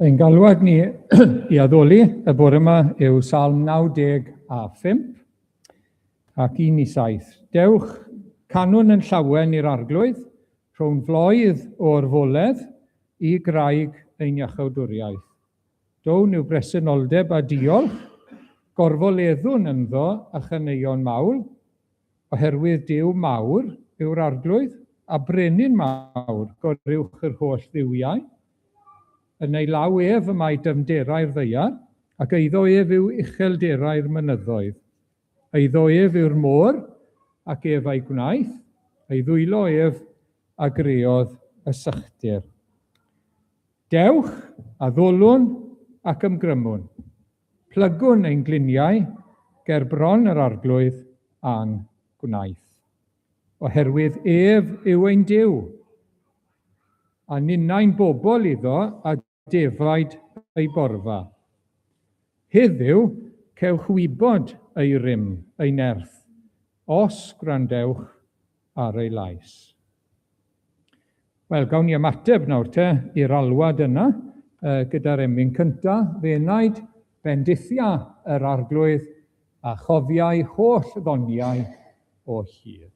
Ein galwad ni i addoli y bore yma yw Salm 95 ac 1 i 7. Dewch, canwn yn llawen i'r Arglwydd, rhwng floedd o'r foledd i graig ein iachawdwriaeth. Down yw bresenoldeb a diolch, gorfoleddwn ynddo a chaneuon mawl, Oherwydd Duw mawr yw'r Arglwydd, a brenin mawr goruwch yr holl dduwiau. Yn ei law ef y mae dyfnderau'r ddaear, ac eiddo ef yw uchelderau'r mynyddoedd. Eiddo ef yw'r môr, ac ef a'i gwnaeth, ei ddwylo ef a greodd y sychdir. Dewch, addolwn ac ymgrymwn. Plygwn ein gliniau ger bron yr Arglwydd a'n gwnaeth. Oherwydd ef yw ein Duw, a ninnau'n bobl iddo a defaid ei borfa. Heddiw cewch wybod ei rym, ei nerth, os gwrandewch ar ei lais. Wel, gawn ni ymateb nawr te i'r alwad yna uh, gyda'r emyn cynta, Fy enaid, bendithia yr Arglwydd a chofiai holl ddoniau o hyd.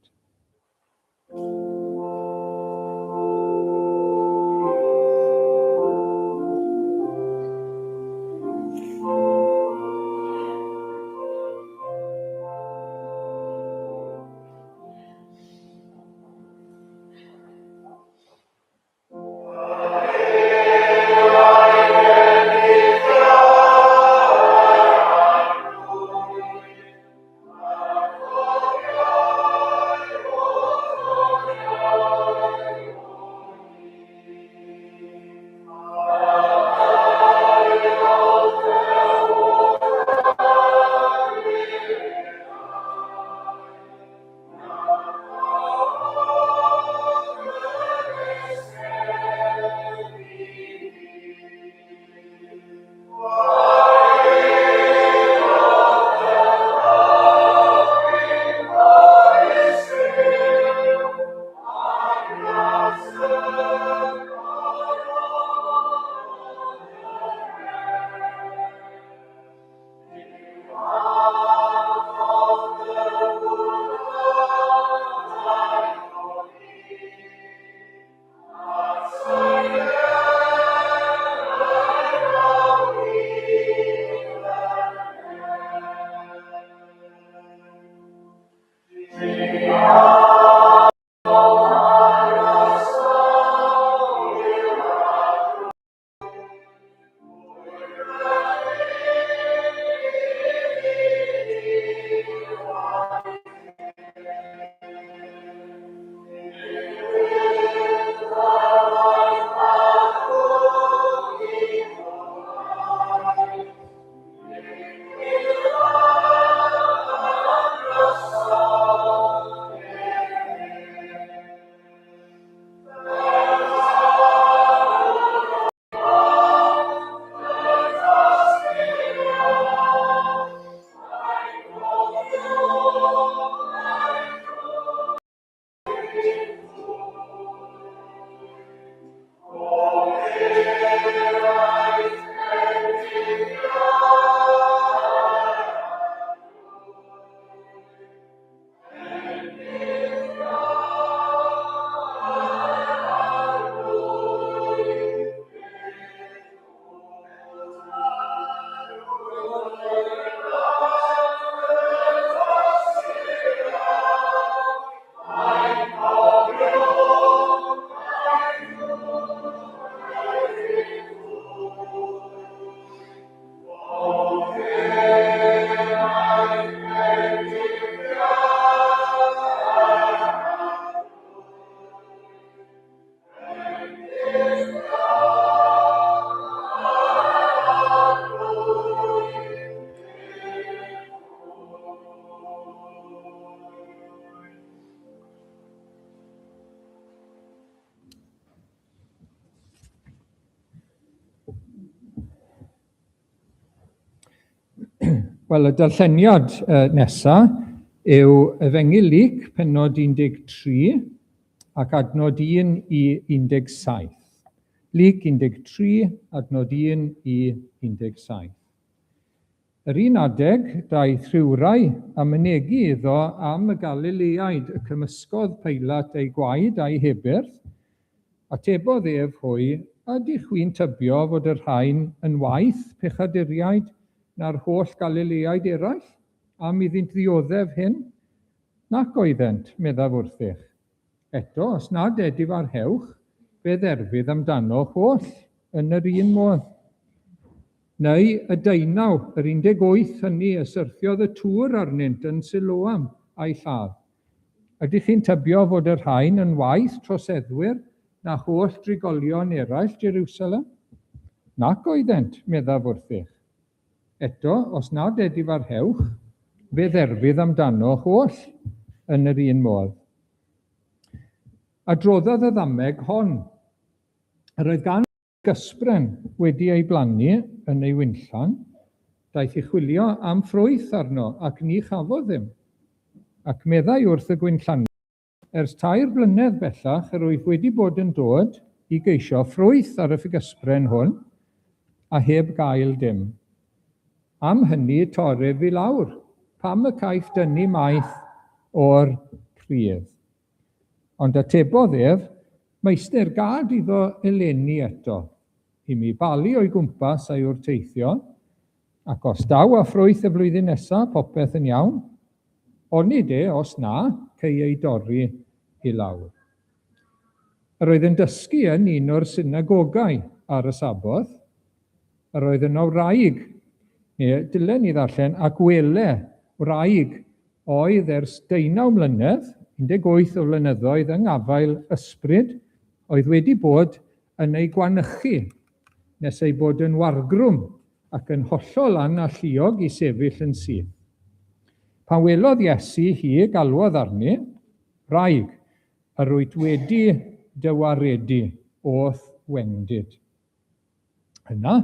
Wel, y darlleniad uh, nesa yw Efengyl Luc, pennod 13 ac adnod 1 i 17. Luc 13, adnod 1 i 17. Yr un adeg, daeth rhywrai a mynegi iddo am y Galileaid y cymysgodd Peilat eu gwaed a'u hebyrth. Atebodd ef hwy, Ydych chwi'n tybio fod y rhain yn waeth pechaduriaid na'r holl Galileaid eraill, am iddynt ddioddef hyn? Nac oeddent, meddaf wrthych. Eto, os nad edifarhewch, fe dderfydd amdanoch oll yn yr un modd. Neu y deunaw, yr 18 hynny y syrthiodd y tŵr arnynt yn Siloam a'i lladd. Ydych chi'n tybio fod y rhain yn waeth troseddwyr na holl drigolion eraill Jerusalem? Nac oeddent, meddaf wrthych. Eto, os nad edifarhewch, fe dderfydd amdanoch oll yn yr un modd. Adroddodd y ddameg hon. Yr oedd gan gysbren wedi ei blannu yn ei winllan, daeth i chwilio am ffrwyth arno, ac ni chafodd ddim. Ac meddai wrth y gwinllanwr, Ers tair blynedd bellach yr wyf wedi bod yn dod i geisio ffrwyth ar y ffigysbren hwn, a heb gael dim. Am hynny torrif i lawr, pam y caiff dynnu maeth o'r pridd? Ond atebodd ef, Meistr, gad iddo eleni eto, i mi balu o'i gwmpas a'i wrteithio, ac os daw â ffrwyth y flwyddyn nesaf, popeth yn iawn. Onid e, os na, cei ei dorri i lawr. Yr oedd yn dysgu yn un o'r synagogau ar y Saboth. Yr oedd yno wraig, neu dylen ni ddarllen, ac wele, wraig oedd ers deunaw mlynedd, 18 o flynyddoedd yng ngafael ysbryd, oedd wedi bod yn ei gwanychu, nes ei bod yn wargrwm ac yn hollol analluog i sefyll yn syth. Pan welodd Iesu hi, galwodd arni, Wraig, yr wyt wedi dy waredu o'th wendid. Yna,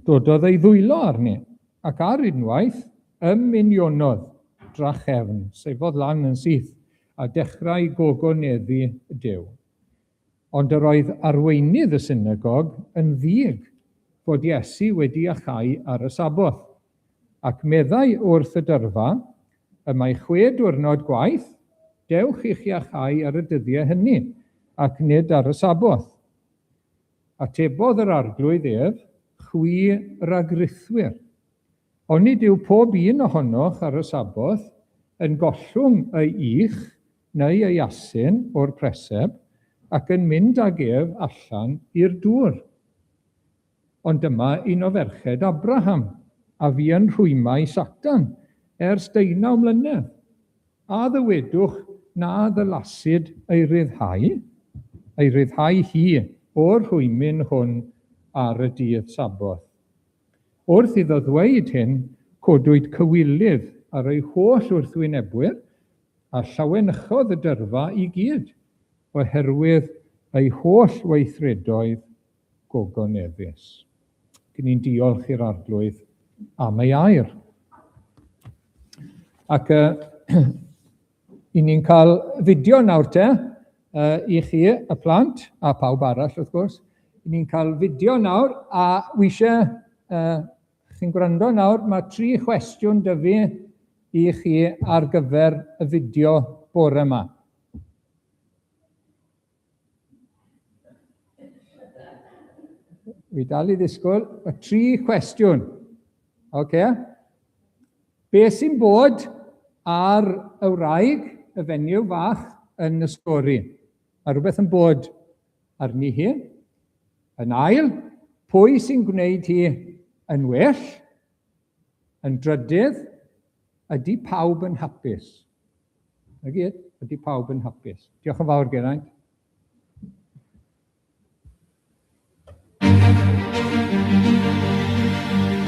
dododd ei ddwylo arni, ac ar unwaith, ymunionodd drachefn, sefodd lan yn syth, a dechrau gogoneddu Duw. Ond yr oedd arweinydd y synagog yn ddig fod Iesu wedi iachau ar y Saboth, ac meddai wrth y dyrfa, Y mae chwe diwrnod gwaith, dewch i'ch iachau ar y dyddiau hynny, ac nid ar y Saboth. Atebodd yr Arglwydd ef, Chwi ragrithwyr! Onid yw pob un ohonoch ar y Saboth yn gollwng ei ych neu ei asyn o'r preseb ac yn mynd ag ef allan i'r dŵr? Ond dyma un o ferched Abraham, a fu yn rhwymau Satan ers deunaw mlynedd. A ddywedwch na ddylasid ei ryddhau, ei ryddhau hi o'r rhwymyn hwn ar y dydd Saboth? Wrth iddo ddweud hyn, codwyd cywilydd ar ei holl wrthwynebwyr, a llawenychodd y dyrfa i gyd, oherwydd ei holl weithredoedd gogoneddus. Gyn ni'n diolch i'r Arglwydd am ei air. Ac i ni'n cael fideo nawr te, i chi, y plant, a pawb arall wrth gwrs. I ni'n cael fideo nawr, a wi eisiau, chi'n gwrando nawr, mae tri chwestiwn dy fi i chi ar gyfer y fideo bore yma. Wi dal i ddisgwyl y tri cwestiwn. Oce. Okay. Be sy'n bod ar y wraig, y fenyw fach, yn y stori? Mae rhywbeth yn bod arni hi. Yn ail, pwy sy'n gwneud hi yn well? Yn drydydd, ydy pawb yn hapus? Na gyd, ydy pawb yn hapus? Diolch yn fawr, Geraint.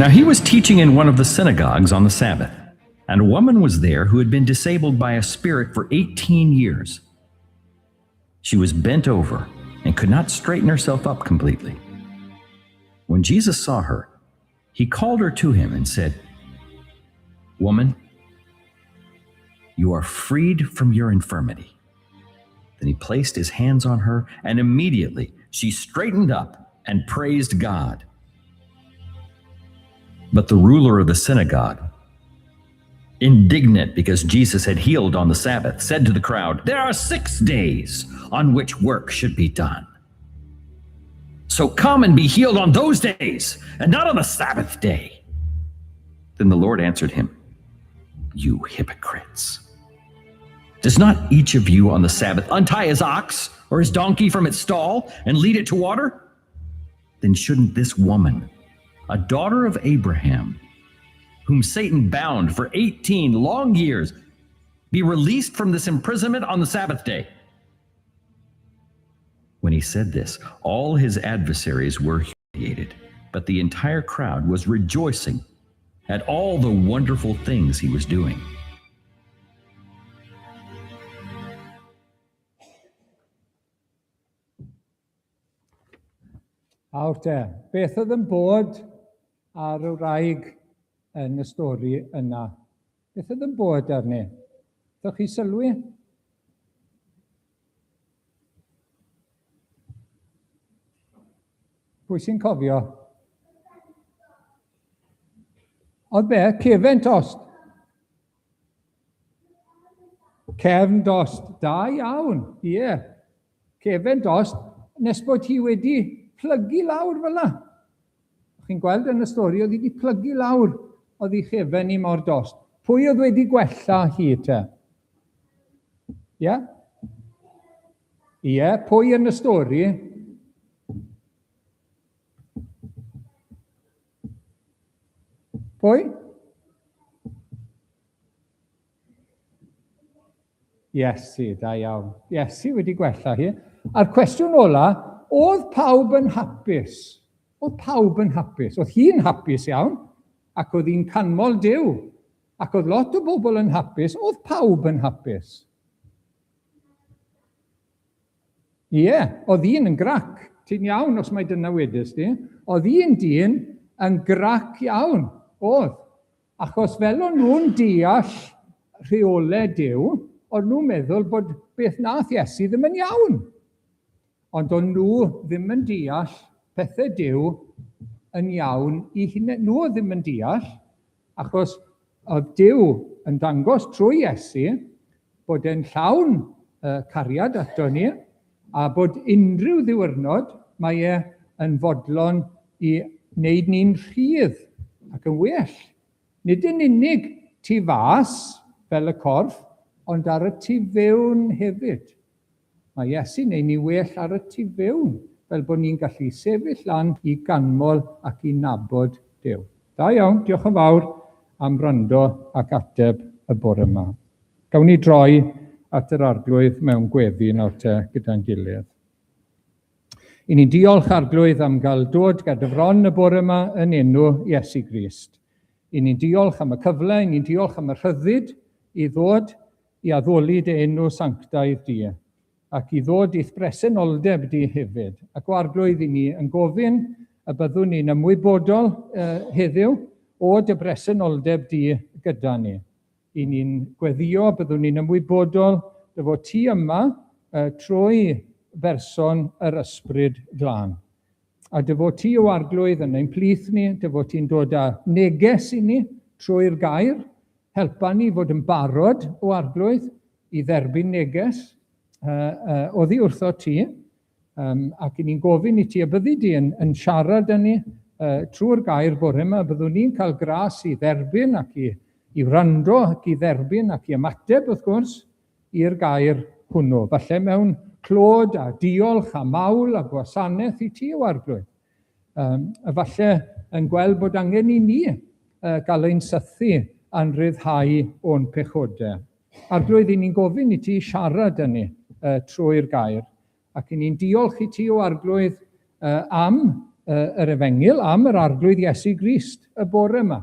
Now he was teaching in one of the synagogues on the Sabbath, and a woman was there who had been disabled by a spirit for 18 years. She was bent over and could not straighten herself up completely. When Jesus saw her, he called her to him and said, Woman, you are freed from your infirmity. Then he placed his hands on her, and immediately she straightened up and praised God. But the ruler of the synagogue, indignant because Jesus had healed on the Sabbath, said to the crowd, There are 6 days on which work should be done. So come and be healed on those days, and not on the Sabbath day. Then the Lord answered him, You hypocrites. Does not each of you on the Sabbath untie his ox or his donkey from its stall and lead it to water? Then shouldn't this woman, a daughter of Abraham, whom Satan bound for 18 long years, be released from this imprisonment on the Sabbath day? When he said this, all his adversaries were humiliated, but the entire crowd was rejoicing at all the wonderful things he was doing. Nawr te, beth oedd yn bod ar y wraig yn y stori yna? Beth oedd yn bod arni? Ddech chi sylwi? Pwy sy'n cofio? Oedd be? Cefen tost. Cefn dost. Da iawn, ie. Yeah. Cefen dost, nes bod hi wedi plygu lawr fel la. Chi'n gweld yn y stori, oedd hi wedi plygu lawr, oedd hi chefen i mor dost. Pwy oedd wedi gwella hi te? Ie? Yeah? Ie, yeah. Pwy yn y stori? Pwy? Iesu, da iawn. Iesu wedi gwella hi. A'r cwestiwn ola, oedd pawb yn hapus? Oedd pawb yn hapus? Oedd hi'n hapus iawn, ac oedd hi'n canmol Duw, ac oedd lot o bobl yn hapus. Oedd pawb yn hapus? Ie, oedd un yn grac. Ti'n iawn os mai dyna wedys di. Oedd un dyn yn grac iawn, oedd. Achos fel o'n nhw'n deall rheolau Duw, o'n nhw'n meddwl bod beth nath Iesu ddim yn iawn. Ond o'n nhw ddim yn deall pethau Duw yn iawn i hunain. Nhw oedd ddim yn deall, achos oedd Duw yn dangos trwy Iesu bod e'n llawn cariad ato ni, a bod unrhyw ddiwrnod mae e yn fodlon i wneud ni'n rhydd ac yn well. Nid yn unig tu fas, fel y corff, ond ar y tu fewn hefyd. Mae Iesu'n neud ni well ar y tu fewn, fel bod ni'n gallu sefyll lan i ganmol ac i nabod Duw. Da iawn, diolch yn fawr am wrando ac ateb y bore yma. Gawn ni droi at yr Arglwydd mewn gweddi nawr te gyda'n gilydd. I ni'n diolch Arglwydd am gael dod ger dy fron y bore yma yn enw Iesu Grist. I ni'n diolch am y cyfle, i ni'n diolch am y rhyddid i ddod i addoli dy enw sanctaidd di, ac i ddod i'th bresenoldeb di hefyd. Ac o Arglwydd, i ni yn gofyn y byddwn ni'n ymwybodol heddiw o dy bresenoldeb di gyda ni. I ni'n gweddio, byddwn ni'n ymwybodol dy fod ti yma trwy berson yr Ysbryd Glân. A dy fod ti o Arglwydd yn ein plith ni, dy fod ti'n dod â neges i ni trwy'r gair, helpa ni fod yn barod o Arglwydd i dderbyn neges oddi wrtho ti, ac i ni'n gofyn i ti y byddi di yn siarad â ni trwy'r gair bore yma, byddwn ni'n cael gras i dderbyn ac i wrando ac i dderbyn ac i ymateb, wrth gwrs, i'r gair hwnnw. Falle mewn clod a diolch a mawl a gwasanaeth i ti o Arglwydd. Falle yn gweld bod angen i ni gael ein sythu a'n rhyddhau o'n pechodau. Arglwydd, i ni'n gofyn i ti siarad â ni trwy'r gair, ac i ni'n diolch i ti o Arglwydd am yr Efengyl, am yr Arglwydd Iesu Grist y bore yma,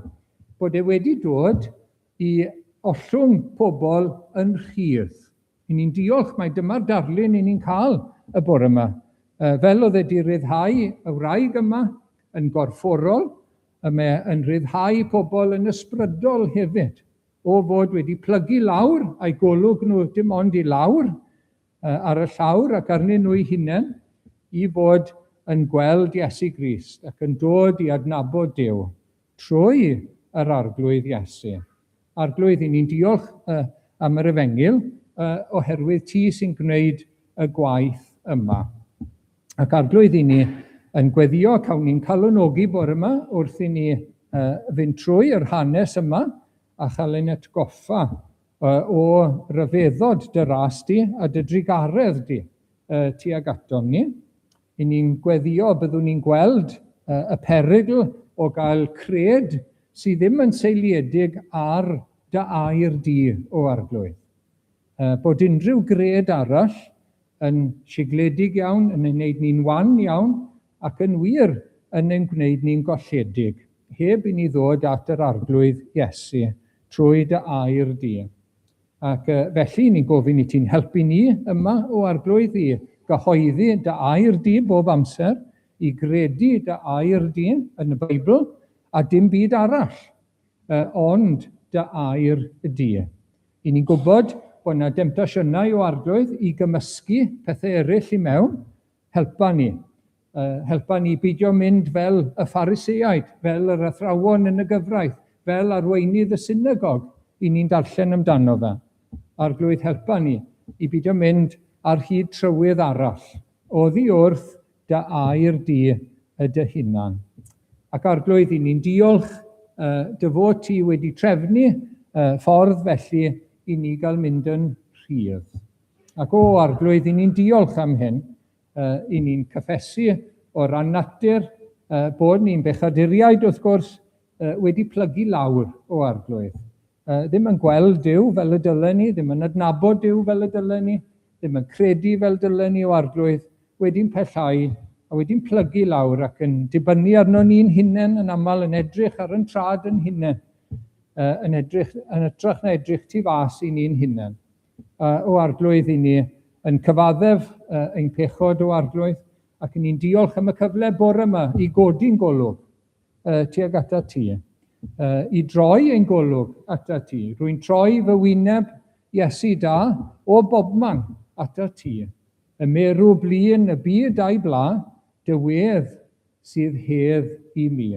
bod e wedi dod i ollwng pobl yn rhydd. I ni'n diolch mai dyma'r darlun i ni'n cael y bore yma. Fel oedd e di ryddhau y wraig yma yn gorfforol, y mae yn rhyddhau pobl yn ysbrydol hefyd, o fod wedi plygu lawr a'i golwg nhw dim ond i lawr ar y llawr ac arnyn nhw'u hunain, i fod yn gweld Iesu Grist ac yn dod i adnabod Duw trwy yr Arglwydd Iesu. Arglwydd, i ni'n diolch am yr efengyl oherwydd ti sy'n gwneud y gwaith yma. Ac Arglwydd, i ni yn gweddio, cawn ni'n calonogi bore yma wrth i ni fynd trwy yr hanes yma a chael ein atgoffa o ryfeddod dy ras di a dy drugaredd di tuag atom ni. I ni'n gweddio byddwn ni'n gweld y perygl o gael cred sydd ddim yn seiliedig ar dy air di, o Arglwydd. Bod unrhyw gred arall yn sigledig iawn, yn ein gwneud ni'n wan iawn, ac yn wir yn ein gwneud ni'n golledig, heb i ni ddod at yr Arglwydd Iesu trwy dy air di. Ac felly ni'n gofyn i ti'n helpu ni yma, o Arglwydd, i gyhoeddi dy air di bob amser, i gredu dy air di yn y Beibl, a dim byd arall, ond dy air di. I ni'n gwybod bod yna demtasiynau o Arglwydd i gymysgu pethau eraill i mewn, helpa ni. Helpa ni beidio mynd fel y Phariseaid, fel yr athrawon yn y gyfraith, fel arweinydd y synagog i ni'n darllen amdano fe. Arglwydd, helpa ni i beidio mynd ar hyd trywydd arall, oddi wrth dy air di y dy hunan. Ac Arglwydd, i ni'n diolch dy fod ti wedi trefnu ffordd felly i ni gael mynd yn rhydd. Ac o Arglwydd, i ni'n diolch am hyn, i ni'n cyffesu o ran natur bod ni'n bechaduriaid wrth gwrs wedi plygu lawr o Arglwydd. Ddim yn gweld Duw fel y dylen ni, ddim yn adnabod Duw fel y dylen ni, ddim yn credu fel dylen ni o Arglwydd, wedi'n pellhau a wedi'n plygu lawr ac yn dibynnu arno ni'n hunain yn aml, yn edrych ar yn trad yn hunain, yn edrych, yn hytrach na edrych tu fas i ni'n hunain. O Arglwydd, i ni yn cyfaddef ein pechod o Arglwydd, ac i ni'n diolch am y cyfle bore yma i godi'n golwg tuag atat ti, i droi ein golwg atat ti. Rwy'n troi fy wyneb, Iesu da, o bobman atat ti. Y merw blin, y byd a'i bla, dy wedd sydd hedd i mi.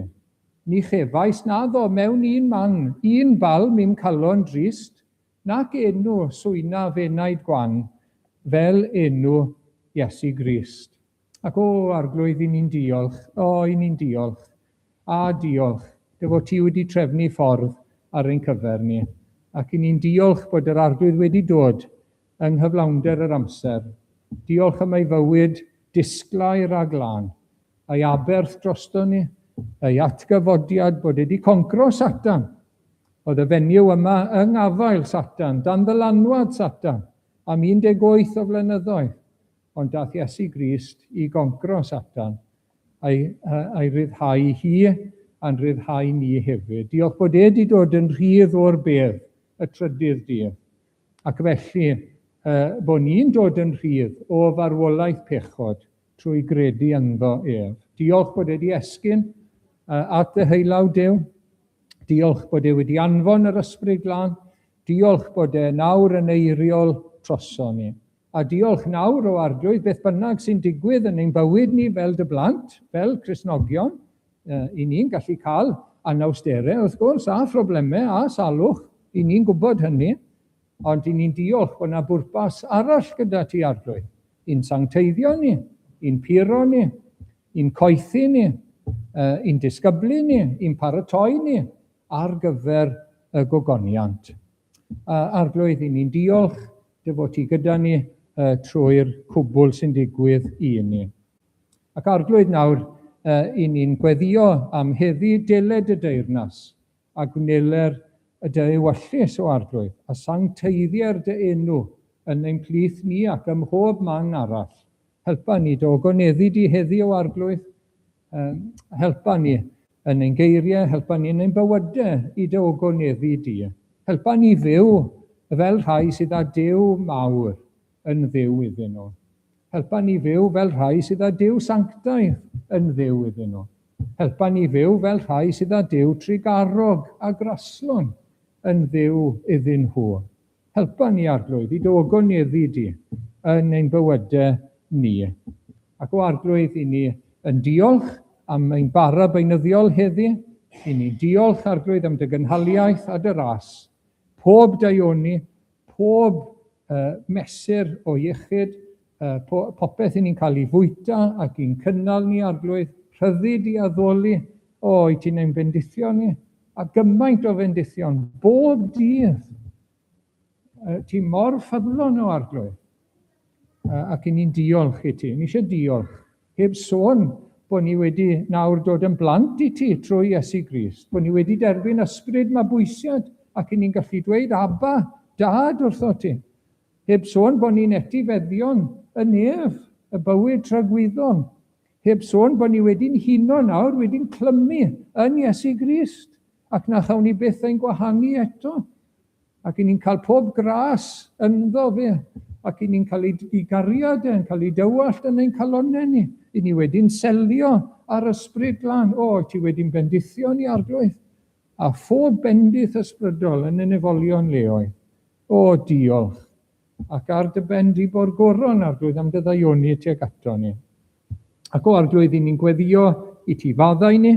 Ni chefais naddo mewn un man, un balm i'm calon drist, nac enw swyna f'enaid gwan, fel enw Iesu Grist. Ac o, Arglwydd, i ni'n diolch, o, i ni'n diolch, a diolch, dy fod ti wedi trefnu ffordd ar ein cyfer ni. Ac i ni'n diolch bod yr Arglwydd wedi dod yng nghyflawnder yr amser. Diolch am ei fywyd disglair a glân, a'i aberth drosto ni, ei atgyfodiad bod wedi concro Satan. Oedd y fenyw yma yng ngafael Satan, dan ddylanwad Satan, am 18 o flynyddoedd. Ond daeth Iesu Grist i goncro Satan, a'i, a'i ryddhau hi a'n rhyddhau ni hefyd. Diolch bod e wedi dod yn rhydd o'r bedd y trydydd dydd. Ac felly, uh, bod ni'n dod yn rhydd o farwolaeth pechod trwy gredu ynddo ef. Diolch bod e wedi esgyn uh, at ddeheulaw Duw. Diolch bod e wedi anfon yr Ysbryd Glân. Diolch bod e nawr yn eiriol troso ni. A diolch nawr, o Arglwydd, beth bynnag sy'n digwydd yn ein bywyd ni fel dy blant, fel Cristnogion, i ni'n gallu cael anawsterau, wrth gwrs, a phroblemau, a salwch, i ni'n gwybod hynny, ond i ni'n diolch bod yna bwrpas arall gyda ti, Arglwydd, i'n sancteiddio ni, i'n puro ni, i'n coethi ni, i'n disgyblu ni, i'n paratoi ni ar gyfer y gogoniant. Arglwydd, i ni'n diolch dy fod ti gyda ni trwy'r cwbl sy'n digwydd i ni. Ac Arglwydd nawr, i ni'n gweddio am heddi deled y deyrnas a gwneler y dy ewyllys o Arglwydd, a sancteiddier dy enw yn ein plith ni ac ym mhob man arall. Helpa ni dy ogoneddu di heddi o Arglwydd, Helpa ni yn ein geiriau, helpa ni yn ein bywydau i dy ogoneddu di. Helpa ni fyw fel rhai sydd â Duw mawr yn Dduw iddyn nhw. Helpa ni fyw fel rhai sydd â Duw sanctaidd yn Dduw iddyn nhw. Helpa ni fyw fel rhai sydd â Duw trugarog a graslon yn Dduw iddyn nhw. Helpa ni, Arglwydd, i dy ogoneddu di yn ein bywydau ni. Ac o Arglwydd, i ni yn diolch am ein bara beunyddiol heddi. I ni'n diolch, Arglwydd, am dy gynhaliaeth a dy ras. Pob daioni, pob mesur o iechyd, popeth i ni'n cael ei fwyta ac i'n cynnal ni, Arglwydd, rhyddid i addoli. O, i ti'n ein bendithio ni, a gymaint o fendithion, bob dydd. Ti mor ffyddlon o Arglwydd. Ac i ni'n diolch i ti. Ni eisiau diolch. Heb sôn bod ni wedi nawr dod yn blant i ti trwy Iesu Grist, bod ni wedi derbyn ysbryd mabwysiad ac i ni'n gallu dweud Abba, Dad wrtho ti. Heb sôn bod ni'n etifeddion y nef, y bywyd tragwyddol. Heb sôn bod ni wedi'n huno nawr, wedi'n clymu yn Iesu Grist, ac na chawn ni byth ein gwahanu eto. Ac i ni'n cael pob gras ynddo fe, ac i ni'n cael ei gariad e'n cael ei dywallt yn ein calonnau ni. I ni wedi'n selio ar ysbryd glân. O, ti wedi'n bendithio ni, Arglwydd, a phob bendith ysbrydol yn y nefolion leoedd. O, diolch. Ac ar dy ben di bo'r goron, Arglwydd, am dy ddaioni tuag ato ni. Ac o Arglwydd, i ni'n gweddio i ti faddau ni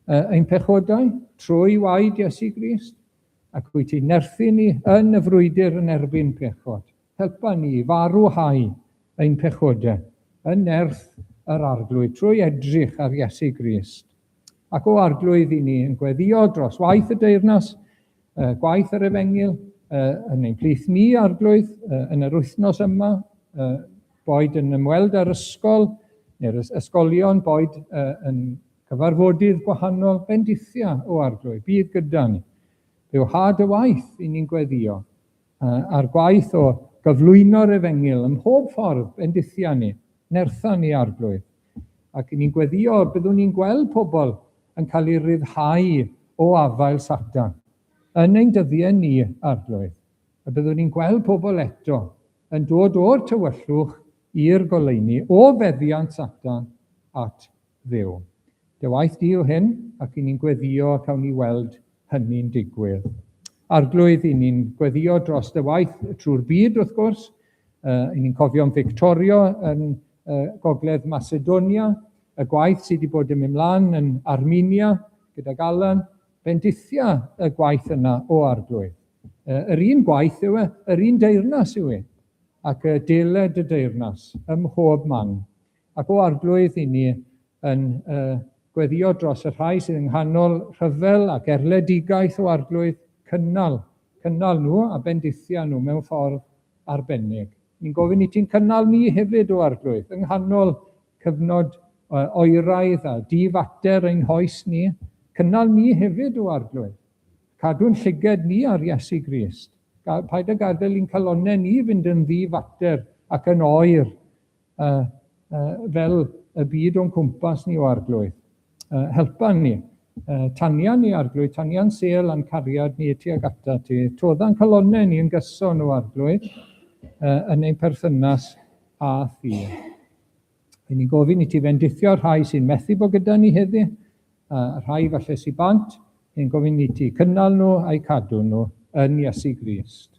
ein pechodau trwy waed Iesu Grist, ac wyt ti'n nerthu ni yn y frwydr yn erbyn pechod. Helpa ni i farwhau ein pechodau yn nerth yr Arglwydd trwy edrych ar Iesu Grist. Ac o Arglwydd, i ni yn gweddio dros waith y deyrnas, gwaith yr efengyl, yn ein plith ni, Arglwydd, yn yr wythnos yma, boed yn ymweld â'r ysgol, neu'r ysgolion, boed yn cyfarfodydd gwahanol, bendithia o Arglwydd, bydd gyda ni. Byw had y waith i ni'n gweddio, a'r gwaith o gyflwyno'r efengyl ym mhob ffordd, bendithia ni, nertha ni, Arglwydd. Ac i ni'n gweddio, byddwn ni'n gweld pobl yn cael eu rhyddhau o afael Satan. Yn ein dyddiau ni, Arglwydd, y byddwn ni'n gweld pobl eto yn dod o'r tywyllwch i'r goleuni, o feddiant Satan at Dduw. Dy waith di yw hyn, ac i ni'n gweddio cawn ni weld hynny'n digwydd. Arglwydd, i ni'n gweddio dros dy waith trwy'r byd, wrth gwrs. I ni'n cofio am Victoria yn Gogledd Macedonia, y gwaith sydd wedi bod yn mynd mlaen yn Armenia gydag Alan, bendithia y gwaith yna o Arglwydd. Yr un gwaith yw e, yr un deyrnas yw e, ac y deled y deyrnas ym mhob man. Ac o Arglwydd, i ni yn gweddio dros y rhai sydd yng nghanol rhyfel ac erledigaeth o Arglwydd, cynnal, cynnal nhw a bendithia nhw mewn ffordd arbennig. Ni'n gofyn i ti'n cynnal ni hefyd o Arglwydd, yng nghanol cyfnod oeraidd a difater ein hoes ni, cynnal ni hefyd o Arglwydd. Cadw'n llyged ni ar Iesu Grist. Paid â gadael i'n calonnau ni fynd yn ddifater ac yn oer fel y byd o'n cwmpas ni o Arglwydd. Helpa ni. Tania ni, Arglwydd, tania'n sêl a'n cariad ni tuag ata ti. Todda'n calonnau ni yn gyson o Arglwydd yn ein perthynas â thi. Ry'n ni'n gofyn i ti fendithio'r rhai sy'n methu bod gyda ni heddi, a rhai falle sy'n bant, ni'n gofyn i ti cynnal nhw a'u cadw nhw yn Iesu Grist.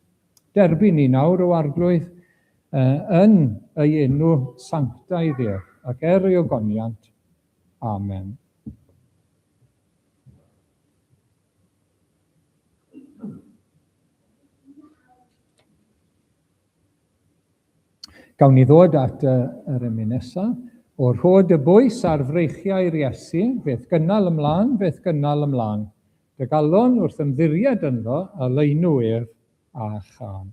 Derbyn ni nawr o Arglwydd yn ei enw sanctaidd ef, ac er ei ogoniant. Amen. Gawn ni ddod at yr emyn nesaf. O rhod y bwys ar freichiau'r Iesu, fe'th gynnal ymlaen, fe'th gynnal ymlaen. Dy galon wrth ymddiried ynddo, a leinw ef a chân.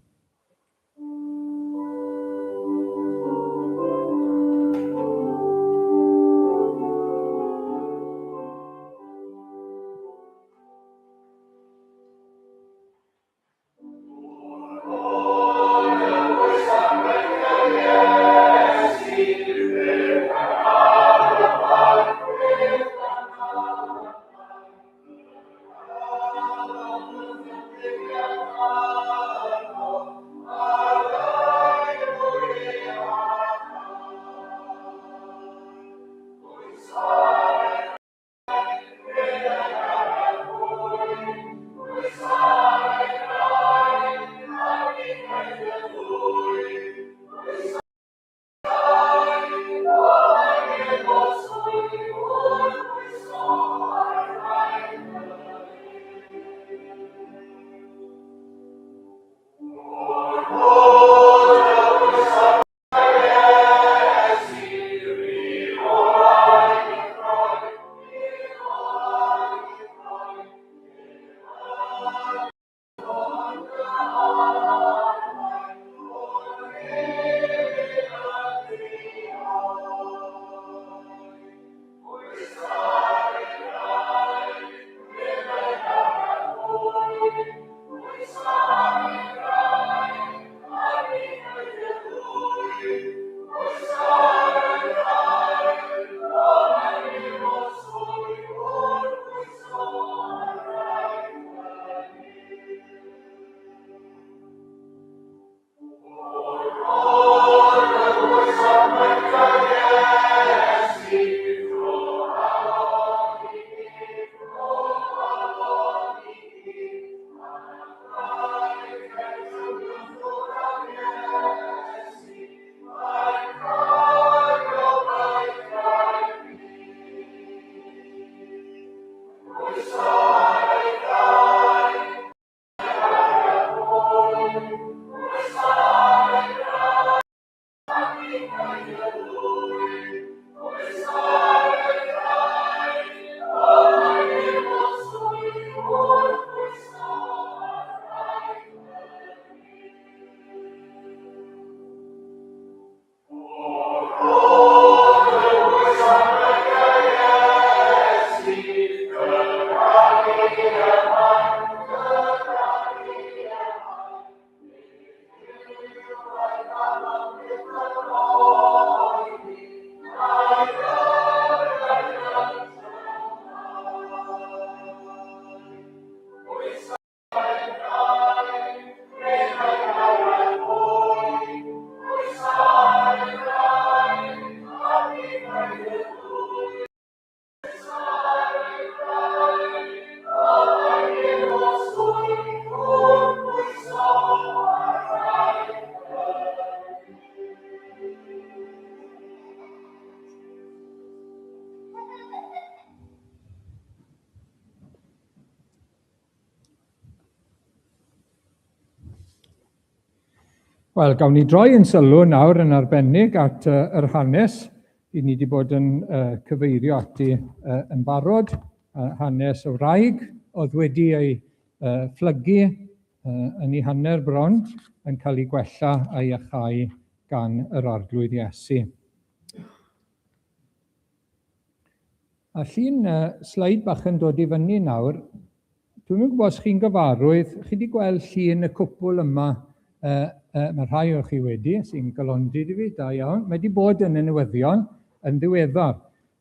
Wel, gawn ni droi yn sylw nawr yn arbennig at uh, yr hanes i ni wedi bod yn uh, cyfeirio ati uh, yn barod, uh, hanes y wraig oedd wedi ei uh, phlygu uh, yn ei hanner bron yn cael ei gwella a'i achau gan yr Arglwydd Iesu. A llun uh, sleid bach yn dod i fyny nawr. Dwi'm yn gwybod os chi'n gyfarwydd, chi wedi gweld llun y cwpl yma, uh, uh, mae rhai o chi wedi, sy'n galondid i fi, da iawn. Mae wedi bod yn y newyddion yn ddiweddar.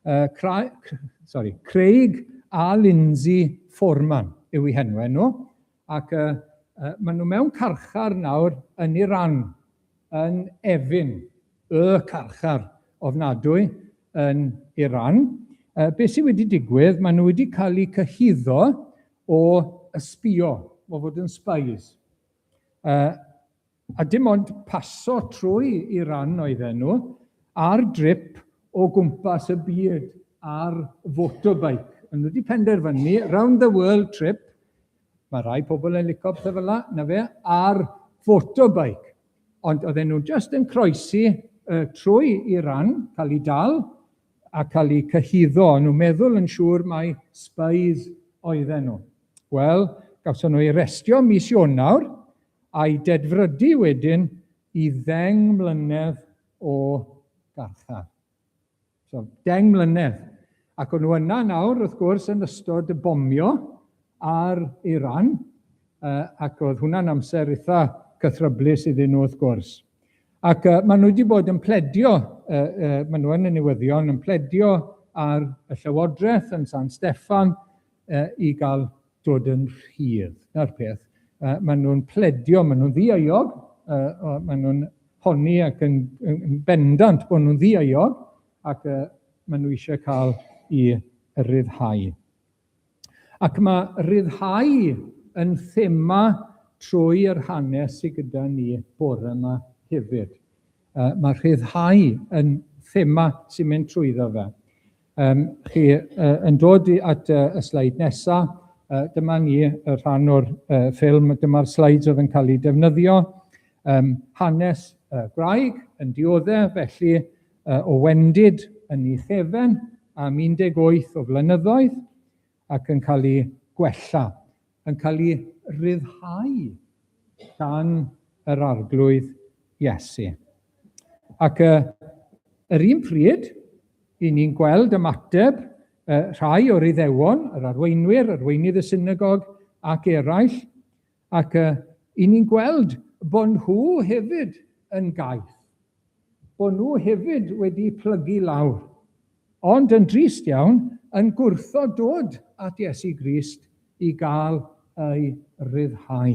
Uh, Cra sorry, Craig a Lindsay Foreman yw eu henwau nhw, ac uh, uh, maen nhw mewn carchar nawr yn Iran, yn Evin, y carchar ofnadwy yn Iran. Be sydd wedi digwydd, maen nhw wedi cael eu cyhuddo o ysbio, o fod yn spies. A dim ond paso trwy Iran oedden nhw ar drip o gwmpas y byd ar fotorbike. Maen nhw wedi penderfynu round the world trip, mae rhai pobl yn licio pethau fel 'na, na fe, ar fotorbike. Ond oedden nhw jyst yn croesi uh, trwy Iran, cael eu dal a cael eu cyhuddo. O'n nhw'n meddwl yn siŵr mai spies oedden nhw. Wel, gawson nhw eu arestio mis Ionawr a'i dedfrydu wedyn i ddeng mlynedd o garchar. So, 10 mlynedd. Ac o'n nhw yna nawr, wrth gwrs, yn ystod y bomio ar Iran, uh, ac oedd hwnna'n amser eitha cythryblus iddyn nhw, wrth gwrs. Ac uh, maen nhw wedi bod yn pledio, uh, uh, maen nhw yn y newyddion, yn pledio ar y Llywodraeth yn San Steffan uh, i gael dod yn rhydd. Na'r peth. Uh, maen nhw'n pledio, maen nhw'n ddieuog, uh, maen nhw'n honni ac yn, yn, yn bendant bod nhw'n ddieuog, ac uh, maen nhw eisiau cael i ryddhau. Ac mae rhyddhau yn thema trwy yr hanes sydd gyda ni bore yma hefyd. Uh, mae rhyddhau yn thema sy'n mynd trwyddo fe. Um, chi uh, yn dod at uh, y sleid nesaf, uh, dyma ni y rhan o'r uh, ffilm, dyma'r slides oedd yn cael eu defnyddio. Um, hanes uh, gwraig yn dioddef, felly uh, o wendid yn ei chefen am 18 o flynyddoedd ac yn cael ei gwella, yn cael ei ryddhau gan yr Arglwydd Iesu. Ac uh, yr un pryd, i ni'n gweld ymateb uh, rhai o'r Iddewon, yr arweinwyr, arweinydd y synagog ac eraill, ac uh, i ni'n gweld bod nhw hefyd yn gaeth, bod nhw hefyd wedi plygu lawr, ond yn drist iawn, yn gwrthod dod at Iesu Grist i gael ei ryddhau.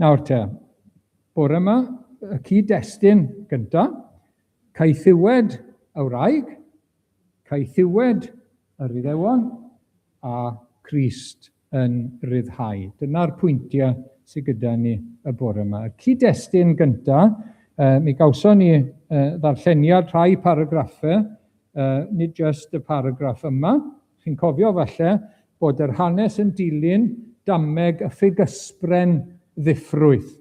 Nawr te, bore yma, y cyd-destun gynta, caethiwed y wraig, caethiwed yr Iddewon, a Crist yn rhyddhau. Dyna'r pwyntiau sydd gyda ni y bore yma. Y cyd-destun gynta, mi gawson ni ddarlleniad rhai paragraffau, nid jyst y paragraff yma. Chi'n cofio falle bod yr hanes yn dilyn dameg y ffigysbren ddiffrwyth.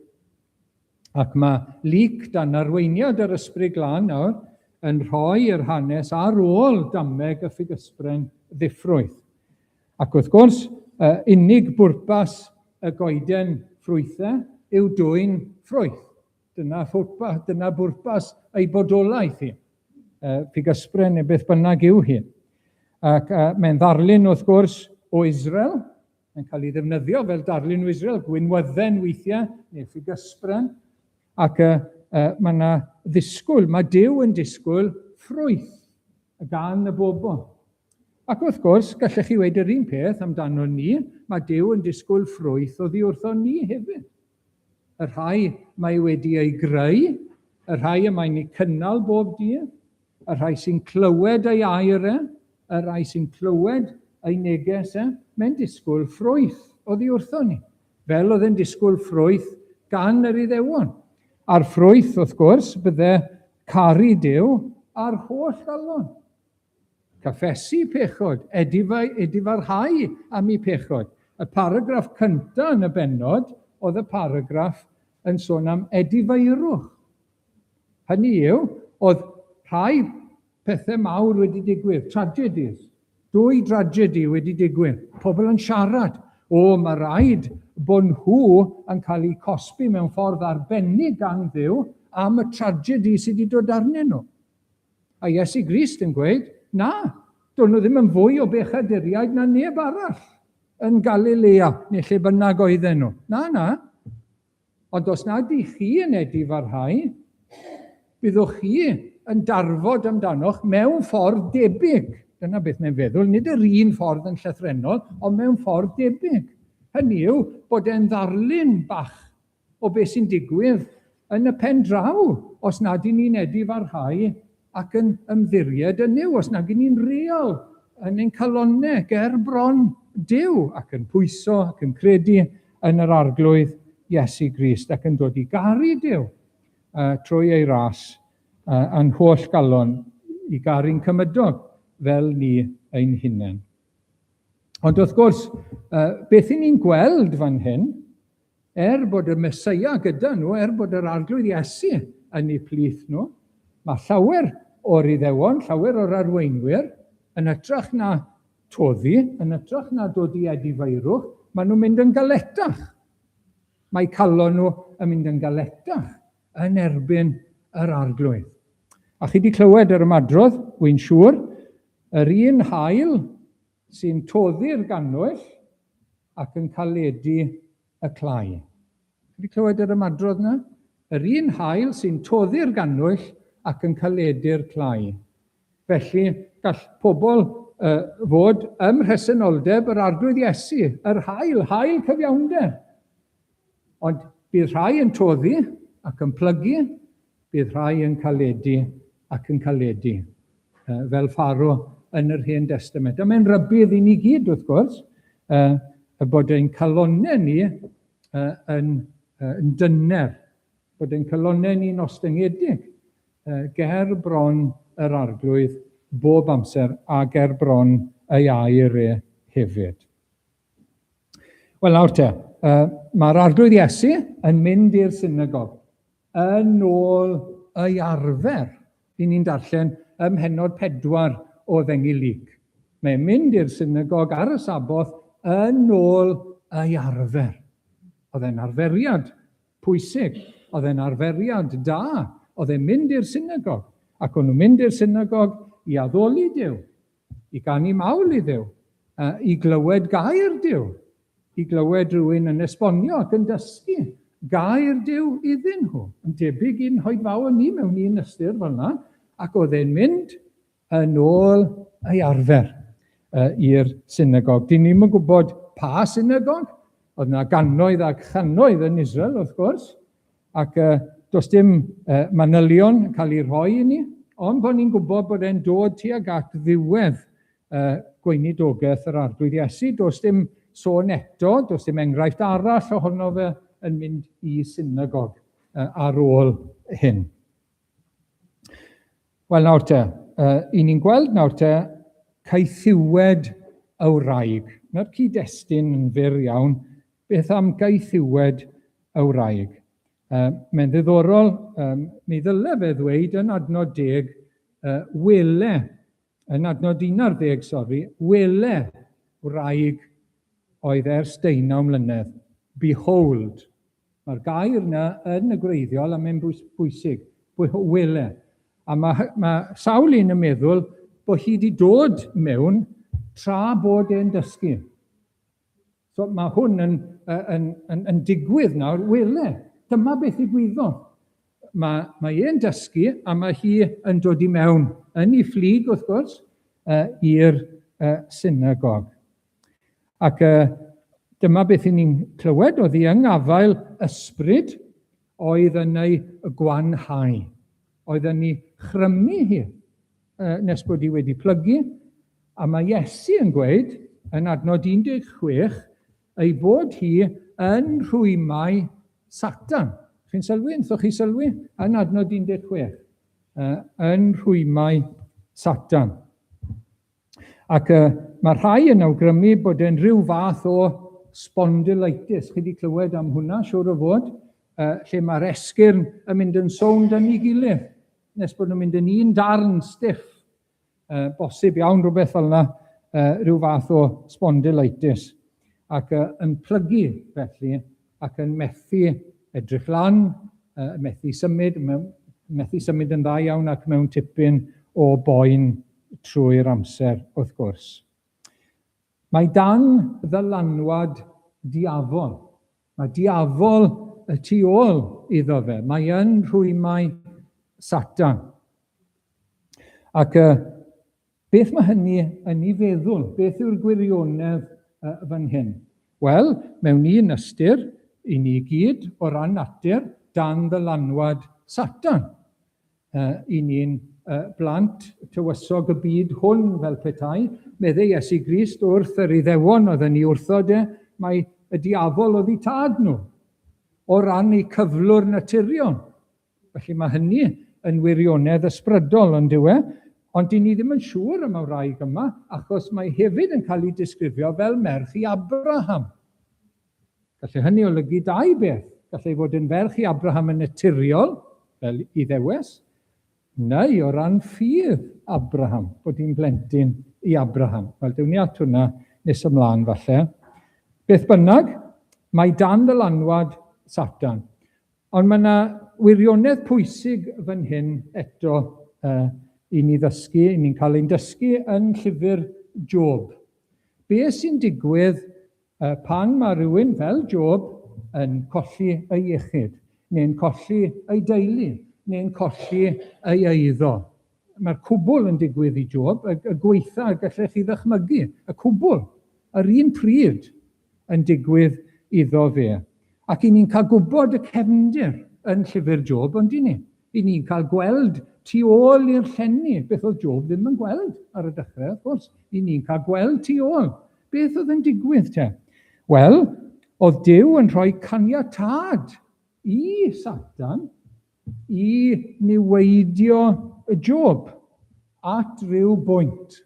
Ac mae Luc, dan arweiniad yr Ysbryd Glân nawr, yn rhoi yr hanes ar ôl dameg y ffigysbren ddiffrwyth. Ac wrth gwrs, unig bwrpas y goeden ffrwythau yw dwyn ffrwyth. Dyna, ffwrpa, dyna bwrpas ei bodolaeth hi. Ffigysbren neu beth bynnag yw hi. Ac mae'n ddarlun, wrth gwrs, o Israel, yn cael ei ddefnyddio fel darlun o Israel, gwynwydden weithiau, neu ffigysbren. Ac uh, uh, mae yna ddisgwyl, mae Duw yn disgwyl ffrwyth gan y bobl. Ac wrth gwrs, gallech chi weud yr un peth amdano ni, mae Duw yn disgwyl ffrwyth oddi wrtho ni hefyd. Y rhai mae wedi ei greu, y rhai y mae'n eu cynnal bob dydd, y rhai sy'n clywed ei air e, y rhai sy'n clywed ei neges e, mae'n disgwyl ffrwyth oddi wrtho ni, fel oedd e'n disgwyl ffrwyth gan yr Iddewon. A'r ffrwyth, wrth gwrs, bydde caru Duw a'r holl galon. Cyffesu pechod, edifau, edifarhau am eu pechod. Y paragraff cyntaf yn y bennod oedd y paragraff yn sôn am edifeirwch. Hynny yw, oedd rhai pethau mawr wedi digwydd, tragedies, dwy dragedy wedi digwydd, pobl yn siarad, o, mae rhaid bod nhw yn cael eu cosbi mewn ffordd arbennig gan Dduw am y tragedy sydd wedi dod arnyn nhw. A Iesu Grist yn gweud, na, do'n nhw ddim yn fwy o bechaduriaid na neb arall yn Galilea neu lle bynnag oedden nhw. Na, na. Ond os nad ych chi yn edifarhau, byddwch chi yn darfod amdanoch mewn ffordd debyg. Dyna beth mae'n feddwl, nid yr un ffordd yn llythrennol, ond mewn ffordd debyg. Hynny yw, bod e'n ddarlun bach o beth sy'n digwydd yn y pen draw os nad y'n ni'n edifarhau ac yn ymddiried yn Nuw, os nag y'n ni'n real yn ein calonnau ger bron Duw ac yn pwyso ac yn credu yn yr Arglwydd Iesu Grist ac yn dod i garu Duw uh, trwy ei ras uh, a'n holl galon i garu'n cymydog fel ni ein hunain. Ond wrth gwrs, uh, beth y'n ni'n gweld fan hyn Er bod y Meseia gyda nhw, er bod yr Arglwydd Iesu yn eu plith nhw, mae llawer o'r Iddewon, llawer o'r arweinwyr, yn hytrach na toddi, yn hytrach na dod i edifeirwch, maen nhw'n mynd yn galetach. Mae calon nhw yn mynd yn galetach yn erbyn yr Arglwydd. A chi wedi clywed yr ymadrodd, wy'n siŵr, yr un haul sy'n toddi'r gannwyll ac yn caledu y clai. Chi wedi clywed yr ymadrodd yna? Yr un haul sy'n toddi'r gannwyll ac yn caledu'r clai. Felly, gall pobl uh, fod ym mhresenoldeb yr Arglwydd Iesu, yr haul, haul cyfiawnder. Ond bydd rhai yn toddi ac yn plygu, Bydd rhai yn caledu ac yn caledu, fel Pharo yn yr Hen Destament. A mae'n rybudd i ni gyd, wrth gwrs, y bod ein calonnau ni yn, yn dyner, bod ein calonnau ni'n ostyngedig ger bron yr Arglwydd bob amser a ger bron ei air e hefyd. Wel nawr te, mae'r Arglwydd Iesu yn mynd i'r synagog yn ôl ei arfer. Ry'n ni'n darllen ym mhennod 4 o Efengyl Luc. Mae'n mynd i'r synagog ar y Saboth yn ôl ei arfer. Oedd e'n arferiad pwysig, oedd e'n arferiad da, oedd e'n mynd i'r synagog, ac o'n nhw'n mynd i'r synagog i addoli Duw, i ganu mawl i Dduw, i glywed gair Duw, i glywed rhywun yn esbonio ac yn dysgu gair Duw iddyn nhw. Yn debyg i'n hoedfaon ni mewn un ystyr fel yna, ac oedd e'n mynd yn ôl ei arfer i'r synagog. Dyn ni'm yn gwybod pa synagog, oedd yna gannoedd ac channoedd yn Israel wrth gwrs, Ac uh, does dim uh, manylion yn cael eu rhoi i ni, ond bod ni'n gwybod bod e'n dod tuag at ddiwedd uh, gweinidogaeth yr Arglwydd Iesu. Does dim sôn eto, does dim enghraifft arall ohono fe yn mynd i synagog uh, ar ôl hyn. Wel nawr te, uh, i ni'n gweld nawr te caethiwed y wraig. Mae'r cyd-destun yn fyr iawn. Beth am gaethiwed y wraig? Uh, mae'n ddiddorol, um, mi ddyle fe ddweud yn adnod deg, uh, wele, yn adnod 11, sori, wele wraig oedd ers deunaw mlynedd. Behold. Mae'r gair yna yn y gwreiddiol a mae'n bwysig. Wele. A mae, mae sawl un yn meddwl bod hi wedi dod mewn tra bod e'n dysgu. So mae hwn yn, yn, yn, yn digwydd nawr, wele, dyma beth ddigwyddodd. Mae, mae e'n dysgu a mae hi yn dod i mewn yn ei fflug, wrth gwrs, uh, i'r uh, synagog. Ac uh, dyma beth i ni'n clywed, oedd hi yng ngafael ysbryd oedd yn ei gwanhau, oedd yn ei chrymu hi nes bod hi wedi plygu, a mae Iesu yn gweud yn adnod 16 ei bod hi yn rhwymau Satan. Chi'n sylwi? Wnaethoch chi sylwi? Yn adnod 16. Yn rhwymau Satan. Ac uh, mae rhai yn awgrymu bod e'n rhyw fath o spondylitis. Chi wedi clywed am hwnna, siŵr o fod. lle mae'r esgyrn yn mynd yn sownd yn ei gilydd, nes bod nhw'n mynd yn un darn stiff. Bosib iawn rhywbeth fel yna, rhyw fath o spondylitis, ac yn plygu felly, ac yn methu edrych lan, methu symud, methu symud yn dda iawn ac mewn tipyn o boen trwy'r amser, wrth gwrs. Mae dan ddylanwad diafol. Mae diafol y tu ôl iddo fe. Mae yn rhwymau Satan. Ac beth mae hynny yn ei feddwl? Beth yw'r gwirionedd fan hyn? Wel, mewn un ystyr, i ni gyd, o ran natur, dan ddylanwad Satan. I ni'n blant tywysog y byd hwn fel petai, meddai Iesu Grist wrth yr Iddewon oedd yn ei wrthod e, mae y diafol oedd eu tad nhw, o ran eu cyflwr naturiol. Felly mae hynny yn wirionedd ysbrydol, ond yw e? Ond dyn ni ddim yn siŵr am y wraig yma, achos mae hefyd yn cael ei disgrifio fel merch i Abraham. Gallai hynny olygu dau beth. Gallai fod yn ferch i Abraham yn naturiol, fel Iddewes, neu o ran ffydd Abraham, bod hi'n blentyn i Abraham. Wel, dewn ni at hwnna nes ymlaen falle. Beth bynnag, mae dan ddylanwad Satan. Ond mae yna wirionedd pwysig fan hyn eto uh, i ni ddysgu, i ni'n cael ein dysgu yn llyfr Job. Be sy'n digwydd uh, pan mae rhywun fel Job yn colli ei iechyd, neu'n colli ei deulu, neu'n colli ei eiddo? Mae'r cwbl yn digwydd i Job, y, y gweitha y gallech chi ddychmygu, y cwbl, yr un pryd yn digwydd iddo fe. Ac i ni'n cael gwybod y cefndir yn llyfr Job, ond i ni? I ni'n cael gweld tu ôl i'r llenni, beth oedd Job ddim yn gweld ar y dechrau, wrth gwrs. I ni'n cael gweld tu ôl. Beth oedd yn digwydd te? Wel, oedd Duw yn rhoi caniatâd i Satan i niweidio y Job at ryw bwynt.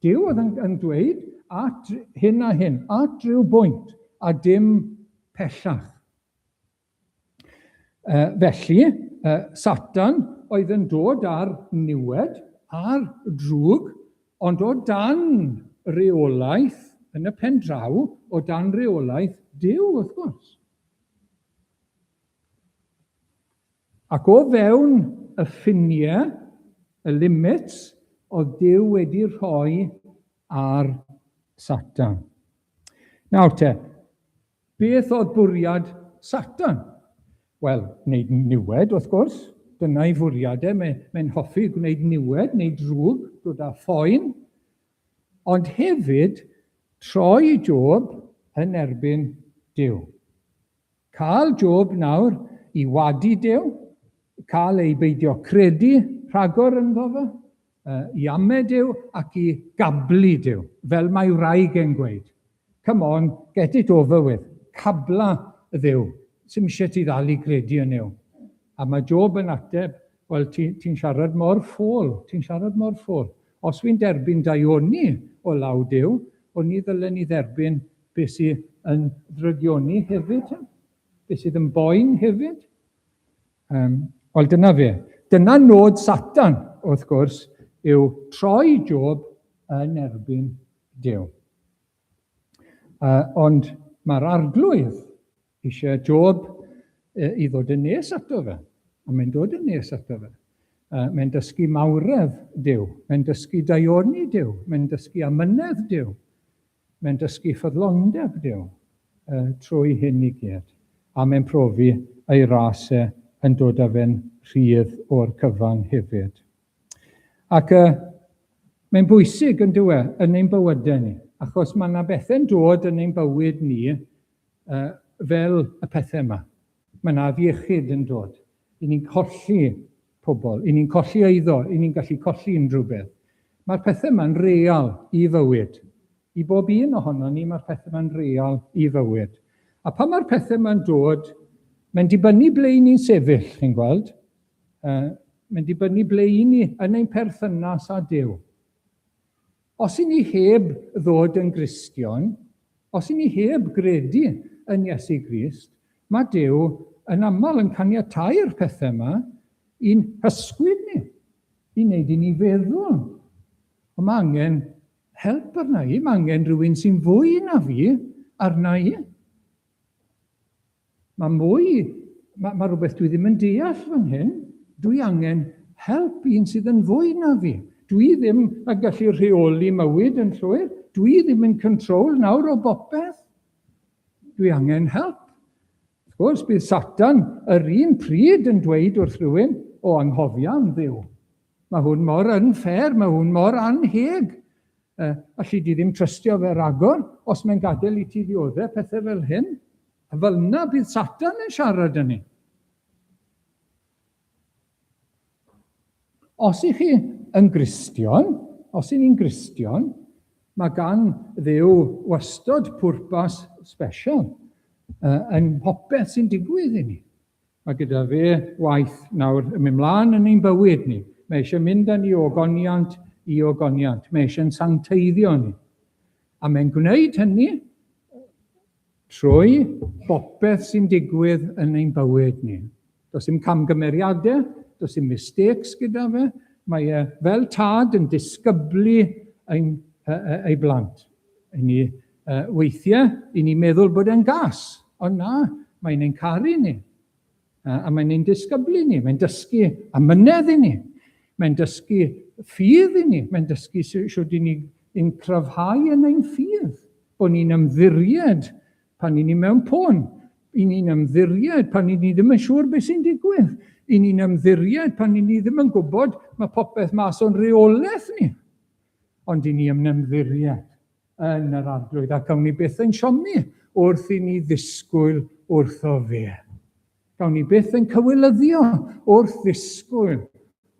Duw oedd yn, yn dweud at hyn a hyn, at ryw bwynt, a dim pellach. Felly, Satan oedd yn dod ar niwed, a'r drwg, ond o dan reolaeth, yn y pen draw, o dan reolaeth Duw, wrth gwrs. Ac o fewn y ffiniau, y limits, oedd Duw wedi rhoi ar Satan. Nawr te, beth oedd bwriad Satan? Wel, wneud niwed, wrth gwrs. Dyna'i fwriad e. Mae'n mae hoffi gwneud niwed neu drwg, dod â phoen. Ond hefyd, troi Job yn erbyn Duw. Cael Job nawr i wadu Duw, cael ei beidio credu rhagor ynddo fe, i ame Duw ac i gablu Duw, fel mae wraig e'n gweud. Come on, get it over with. Cabla Dduw. Sim eisiau ti ddal i gredu yn Nuw. A mae Job yn ateb, wel, ti'n ti siarad mor ffôl, ti'n siarad mor ffôl. Os wy'n derbyn daioni o law Duw, o'n i ddylen i dderbyn Be sydd yn ddrygioni hefyd? Be sydd yn boen hefyd? Um, Wel, dyna fe. Dyna nod Satan, wrth gwrs, yw troi Job yn erbyn Duw. Ond mae'r arglwydd eisiau Job i ddod yn nes ato fe. A mae'n dod yn nes ato fe. Mae'n dysgu mawredd Duw, mae'n dysgu daioni Duw, mae'n dysgu amynedd Duw. Mae'n dysgu ffyddlondeb Duw trwy hyn i gyd, a mae'n profi ei ras e yn dod â fe'n rhydd o'r cyfan hefyd. Ac mae'n bwysig yn dyw e, yn ein bywydau ni, achos mae yna bethau'n dod yn ein bywyd ni fel y pethau yma. Mae yna afiechyd yn dod. I ni'n colli pobl, i ni'n colli eiddo, i ni'n gallu colli unrhyw beth. Mae'r pethau yma'n real i fywyd. I bob un ohono ni, mae'r pethau yma'n real i fywyd. A pan mae'r pethau yma'n dod, mae'n dibynnu ble i ni'n sefyll, chi'n gweld. Mae'n dibynnu ble i ni yn ein perthynas â Duw. Os i ni heb ddod yn Gristion, os i ni heb gredu yn Iesu Grist, mae Duw yn aml yn caniatau'r pethau yma i'n hysgwyd ni, i wneud i ni feddwl. Ond mae angen help arna i, mae angen rhywun sy'n fwy na fi arna i. Mae mwy, mae, mae rhywbeth dwi ddim yn deall fan hyn. Dwi angen help un sydd yn fwy na fi. Dwi ddim yn gallu rheoli mywyd yn llwyr. Dwi ddim yn control nawr o bopeth. Dwi angen help. Wrth gwrs, bydd Satan yr un pryd yn dweud wrth rhywun, o anghofia am Dduw. Mae hwn mor unfair, mae hwn mor anheg. Alli di ddim trystio fe ragor os mae'n gadael i ti ddioddef pethau fel hyn. A fel yna bydd Satan yn siarad â ni. Os ych chi yn Gristion, os ych ni'n Gristion, mae gan Dduw wastod pwrpas special yn popeth sy'n digwydd i ni. Mae gyda fe waith nawr yn mynd mlaen yn ein bywyd ni. Mae eisiau mynd â ni o ogoniant i ogoniant. Mae eisiau'n sancteiddio ni. A mae'n gwneud hynny trwy bopeth sy'n digwydd yn ein bywyd ni. Does dim camgymeriadau, does dim mistakes gyda fe. Mae e fel tad yn disgyblu ein, ei blant. I ni, weithiau, i ni meddwl bod e'n gas, ond na, mae'n ein caru ni. A mae'n ein disgyblu ni, mae'n dysgu amynedd i ni, mae'n dysgu ffydd i ni, mae'n dysgu sut i ni yn cryfhau yn ein ffydd, bod ni'n ymddiried pan i ni mewn pôn, i ni'n ymddiried pan i ni ddim yn siŵr beth sy'n digwydd, i ni'n ymddiried pan i ni ddim yn gwybod mae popeth mas o'n reolaeth ni. Ond i ni yn ymddiried yn yr Arglwydd, a gawn ni byth ein siomi wrth i ni ddisgwyl wrtho fe. Gawn ni byth ein cywilyddio wrth ddisgwyl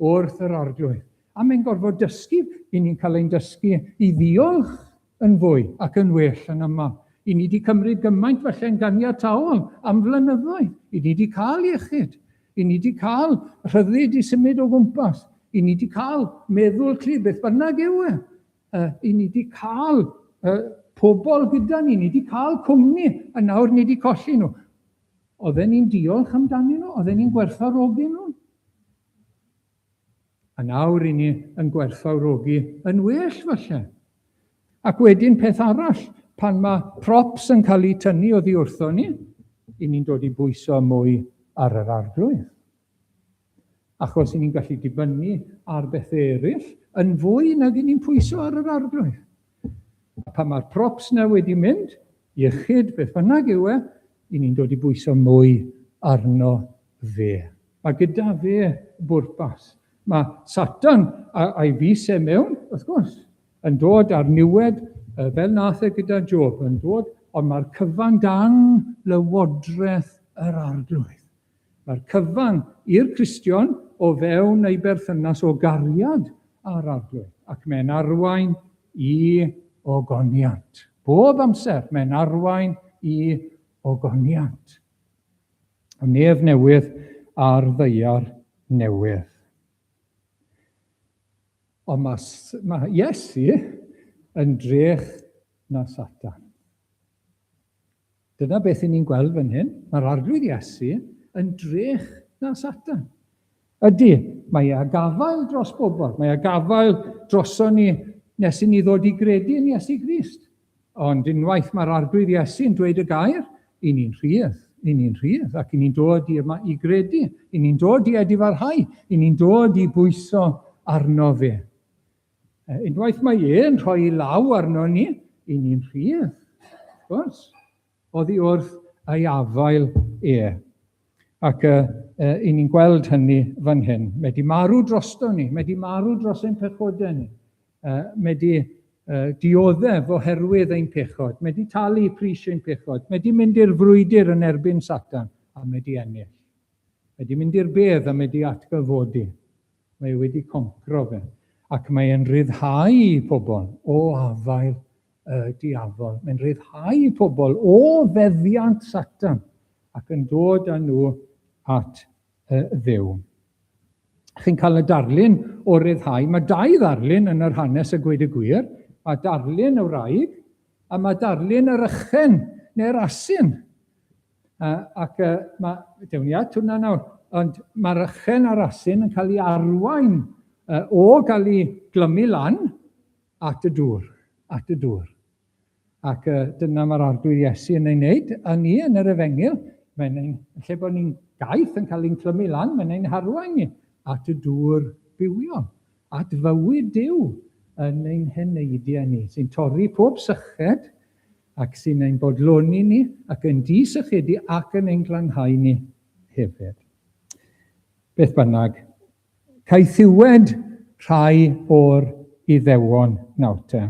wrth yr Arglwydd. A mae'n gorfod dysgu, i ni'n cael ein dysgu i ddiolch yn fwy ac yn well yn aml. I ni wedi cymryd gymaint felly'n ganiataol am flynyddoedd. I ni wedi cael iechyd. I ni wedi cael rhyddid i symud o gwmpas. I ni wedi cael meddwl clir, beth bynnag yw e. I ni wedi cael pobl gyda ni, ni wedi cael cwmni, a nawr ni wedi colli nhw. Oedden ni'n diolch amdanyn nhw? Oedden ni'n gwerthfawrogi nhw? A nawr i ni yn gwerthfawrogi yn well falle. Ac wedyn peth arall, pan mae props yn cael eu tynnu oddi wrtho ni, i ni'n dod i bwyso mwy ar yr arglwydd. Achos i ni'n gallu dibynnu ar bethau eraill yn fwy nag i ni'n pwyso ar yr arglwydd. A pan mae'r props na wedi mynd, iechyd, beth bynnag yw e, i ni'n dod i bwyso mwy arno fe. Mae gyda fe bwrpas. Mae Satan a'i fys e mewn, wrth gwrs, yn dod ar niwed, fel nath e gyda Job, yn dod, ond mae'r cyfan dan lywodraeth yr arglwydd. Mae'r cyfan i'r Cristion o fewn ei berthynas o gariad â'r Arglwydd, ac mae'n arwain i ogoniant. Bob amser mae'n arwain i ogoniant. Y nef newydd a'r ddaear newydd. Ond mae, mae Iesu yn drech na Satan. Dyna beth 'y ni'n gweld fan hyn. Mae'r Arglwydd Iesu yn drech na Satan. Ydy, mae e a gafael dros bobl, mae e a gafael droson ni nes i ni ddod i gredu yn Iesu Grist. Ond unwaith mae'r Arglwydd Iesu yn dweud y gair, i ni'n rhydd, i ni'n rhydd, ac i ni'n dod i, yma i gredu, i ni'n dod i edifarhau, i ni'n dod i bwyso arno fe. Unwaith mae e'n rhoi ei law arno ni, i ni'n rhydd, wrth gwrs, oddi wrth ei afael e. Ac uh, uh, i ni'n gweld hynny fan hyn. Mae di marw drosto ni, mae di marw dros ein pechodau ni. Mae di uh, dioddef oherwydd ein pechod, mae di talu pris ein pechod, mae di mynd i'r frwydr yn erbyn Satan, a mae di ennill. Mae di mynd i'r bedd a mae di atgyfodi. Mae e wedi concro fe. Ac mae e'n rhyddhau pobl o afael y diafol. Mae'n rhyddhau pobl o feddiant Satan ac yn dod â nhw at y Dduw. Chi'n cael y darlun o ryddhau. Mae dau ddarlun yn yr hanes a gweud y gwir. Mae darlun y wraig a mae darlun yr ychen neu'r asyn. Ac mae, dewn ni at hwnna nawr, ond mae'r ychen a'r asyn yn cael ei arwain o gael ei glymu lan at y dŵr, at y dŵr. Ac dyna mae'r Arglwydd Iesu yn ei wneud, a ni yn yr Efengyl, mae'n ein, lle bod ni'n gaeth yn cael ein clymu lan, mae'n ein harwain ni at y dŵr bywiol, at fywyd Duw yn ein heneidiau ni, sy'n torri pob syched ac sy'n ein bodloni ni ac yn disychedu ac yn ein glanhau ni hefyd. Beth bynnag, caethiwed rhai o'r Iddewon nawr te.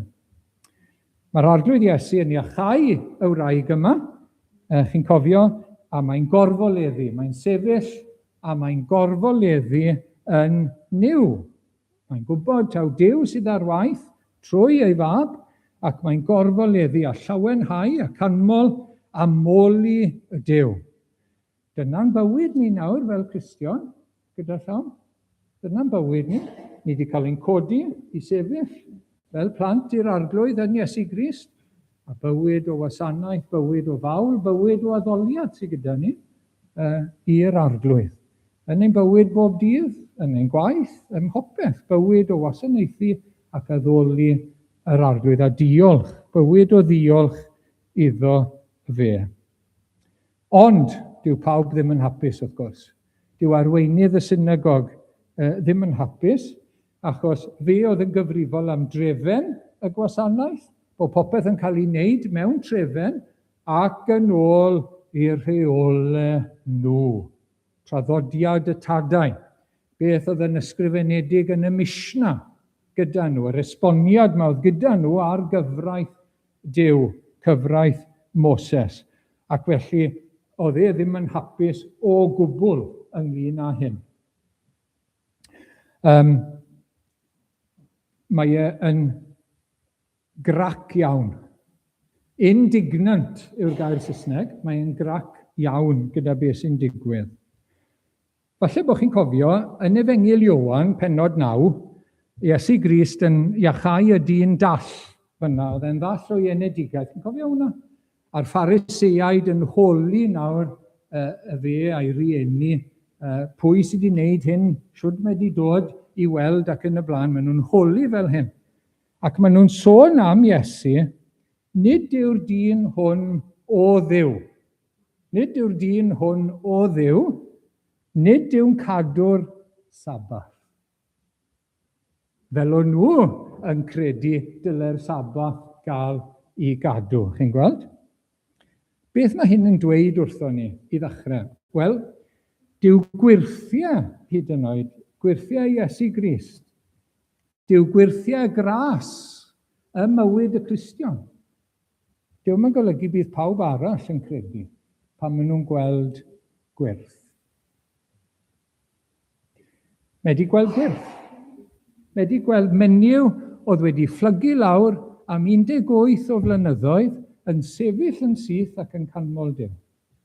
Mae'r Arglwydd Iesu yn iachau y wraig yma, chi'n cofio, a mae'n gorfoleddu, mae'n sefyll a mae'n gorfoleddu yn Nuw. Mae'n gwybod taw Duw sydd ar waith trwy ei fab, ac mae'n gorfoleddu a llawenhau a canmol a moli y Duw. Dyna'n bywyd ni nawr fel Cristion, gyda llaw. Dyna'n bywyd ni. Ni wedi cael ein codi i sefyll fel plant i'r Arglwydd yn Iesu Grist, a bywyd o wasanaeth, bywyd o fawl, bywyd o addoliad sydd gyda ni uh, i'r Arglwydd. Yn ein bywyd bob dydd, yn ein gwaith, ym mhopeth, bywyd o wasanaethu ac addoli yr Arglwydd a diolch, bywyd o ddiolch iddo fe. Ond, dyw pawb ddim yn hapus, wrth gwrs. Dyw arweinydd y synagog ddim yn hapus, achos fe oedd yn gyfrifol am drefen y gwasanaeth, bod popeth yn cael ei wneud mewn trefen ac yn ôl i'r rheolau nhw. Traddodiad y tadau, beth oedd yn ysgrifenedig yn y Mishnah gyda nhw, yr esboniad ma oedd gyda nhw ar gyfraith Duw, cyfraith Moses, ac felly oedd e ddim yn hapus o gwbl ynglyn â hyn. Um, mae e yn grac iawn. Indignant yw'r gair Saesneg, mae e'n grac iawn gyda beth sy'n digwydd. Falle bod chi'n cofio, yn Efengyl Ioan, pennod 9, Iesu Grist yn iachau y dyn dall fyna, oedd e'n ddall o'i enedigaeth. Chi'n cofio hwnna? A'r Phariseaid yn holi nawr y fe a'i rieni, pwy sydd wedi wneud hyn, shwd mae wedi dod i weld ac yn y blaen. Maen nhw'n holi fel hyn. Ac maen nhw'n sôn am Iesu, nid yw'r dyn hwn o Dduw. Nid yw'r dyn hwn o Dduw, nid yw'n cadw'r Sabath. Fel o'n nhw yn credu dylai'r Sabath gael i gadw. Chi'n gweld? Beth mae hyn yn dweud wrtho ni i ddechrau? Wel, dyw gwyrthiau hyd yn oed, gwyrthiau Iesu Grist, dyw gwyrthiau gras ym mywyd y Cristion. Dio'm yn golygu bydd pawb arall yn credu pan maen nhw'n gweld gwyrth. Mae wedi gweld gwyrth. Mae wedi gweld menyw oedd wedi fflygu lawr am 18 o flynyddoedd yn sefyll yn syth ac yn canmol Duw.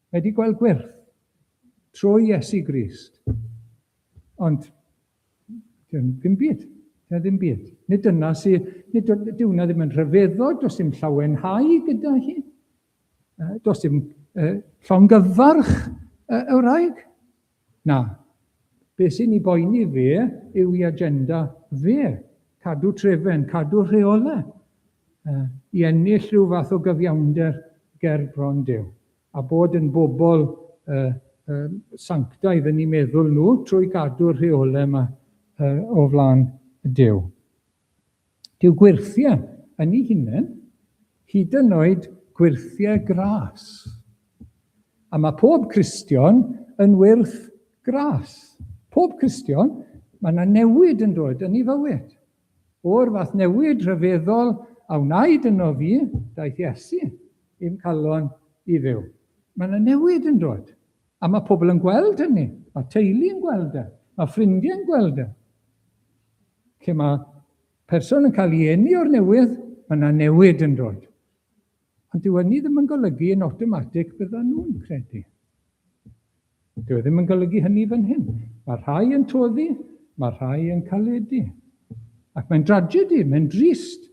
Mae wedi gweld gwyrth trwy Iesu Grist. Ond Dim byd. Dyna ddim byd. Nid dyna sy... Nid, dyw hwnna ddim yn rhyfeddod, does dim llawenhau gyda hi. Does dim llongyfarch y wraig. Na. Be sy'n ei boeni fe yw ei agenda fe. Cadw trefen, cadw rheolau. I ennill rhyw fath o gyfiawnder ger bron Duw. a bod yn bobl uh, uh, sanctaidd yn eu meddwl nhw trwy gadw'r rheolau yma uh, o flaen Duw. Dyw gwyrthiau yn ei hunain, hyd yn oed gwyrthiau gras. A mae pob Cristion yn wyrth gras. Pob Cristion, mae yna newid yn dod yn ei fywyd. O'r fath newid rhyfeddol a wnaed yno fi, daeth Iesu i'm calon i fyw. Mae yna newid yn dod. A mae pobl yn gweld hynny. Mae teulu yn gweld e. Mae ffrindiau yn gweld e. Lle mae person yn cael ei eni o'r newydd, mae yna newid yn dod. Ond dyw hynny ddim yn golygu yn awtomatig byddan nhw'n credu. Dyw e ddim yn golygu hynny fan hyn. Mae rhai yn toddi, mae rhai yn caledu. Ac mae'n dragedy, mae'n drist.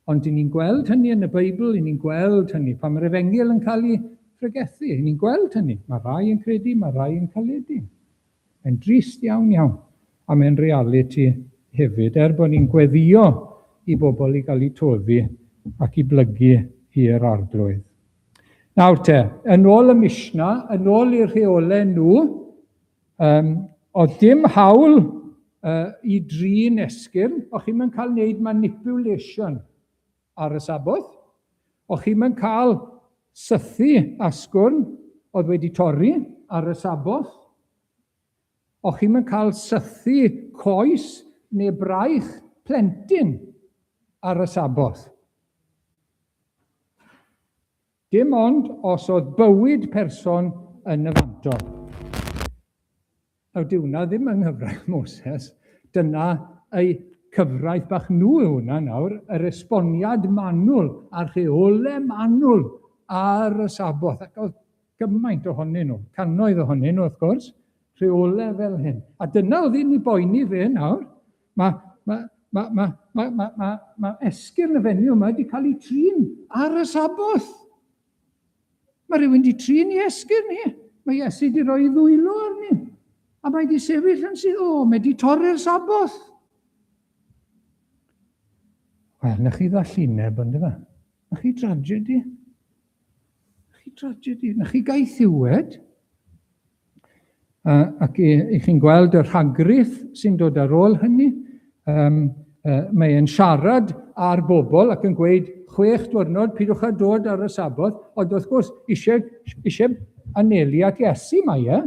Ond i ni'n gweld hynny yn y Beibl, i ni'n gweld hynny. Pan mae'r efengyl yn cael ei phregethu. Ni'n gweld hynny. Mae rai yn credu, mae rai yn caledu. Mae'n drist iawn iawn, a mae'n realiti hefyd, er bod ni'n gweddio i bobl i gael eu toddi ac i blygu i'r arglwydd. Nawr te, yn ôl y Mishnah, yn ôl i'r rheolau nhw, um, oedd dim hawl uh, i drin esgyrn, o'ch chi'n mynd cael wneud manipulation ar y Saboth. O'ch chi'm yn cael sythu asgwrn oedd wedi torri ar y Saboth. O'ch chi'm yn cael sythu coes neu braich plentyn ar y Saboth. Dim ond os oedd bywyd person yn y fantol. Nawr, dyw hwnna ddim yng nghyfraith Moses. Dyna eu cyfraith bach nhw yw hwnna nawr, yr esboniad manwl a'r rheolau manwl ar y Saboth. Ac oedd gymaint ohonyn nhw, cannoedd ohonyn nhw wrth gwrs, rheolau fel hyn. A dyna oedd hi'n ei boeni fe nawr. Mae, mae, mae, mae, mae, mae, mae, mae esgyrn y fenyw yma wedi cael ei trin ar y Saboth. Mae rhywun wedi trin i esgyrn hi. Mae Iesu wedi rhoi ddwylo arni. A mae wedi sefyll yn sydd, o, mae wedi torri'r Saboth. Wel, na chi ddallineb, ond yma. Na chi tragedy. Na chi tragedy. Na chi gaethiwed. Ac i, i chi'n gweld y rhagrith sy'n dod ar ôl hynny, um, mae e'n siarad â'r bobl ac yn gweud chwech diwrnod, pidwch â dod ar y Saboth, ond wrth gwrs, eisiau, eisiau anelu at Iesu mae e,